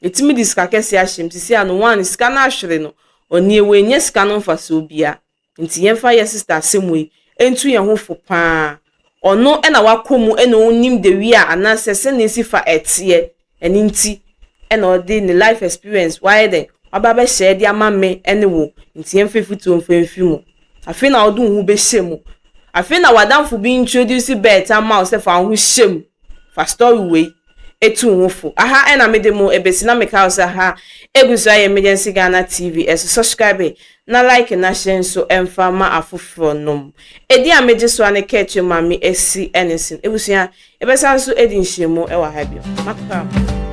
Yɛtumi de sika kɛseɛ ahyɛ mu. Sisi ano one sika no ahwere no, ɔnie wɔanya sika no mfasoɔ biara. Nti yɛmfa yɛ sister asɛm wei ntu yɛn ho fo paa. Ɔno na wakɔ mu na ɔnim the way a anaasɛ sɛnea esi fa ɛteɛ. Ɛno nti na ɔde ne life experience wayɛ dɛn waba abɛhyɛ de ama me ne wo. Nti yɛmfa afutuo mfa mfi mu. Afei na wode wo ho bɛhyɛ mu. Afei na w'adamfo bi introduce bet ama wo sɛ fa wo ho hyɛ mu. Fa story wei etu wo ho fo. Aha ɛna mede mo ebesi na meka wo sɛ ha egu so ayɛ Emergency Ghana TV ɛso subscribe na like na hyɛ nso ɛmfa ma afoforɔ nom. Edin a megye so a ne kɛkyɛ maame esi ɛne sin. Ebusua yɛbɛsan so edi nhyiamu ɛwɔ ha bio. Makra mo.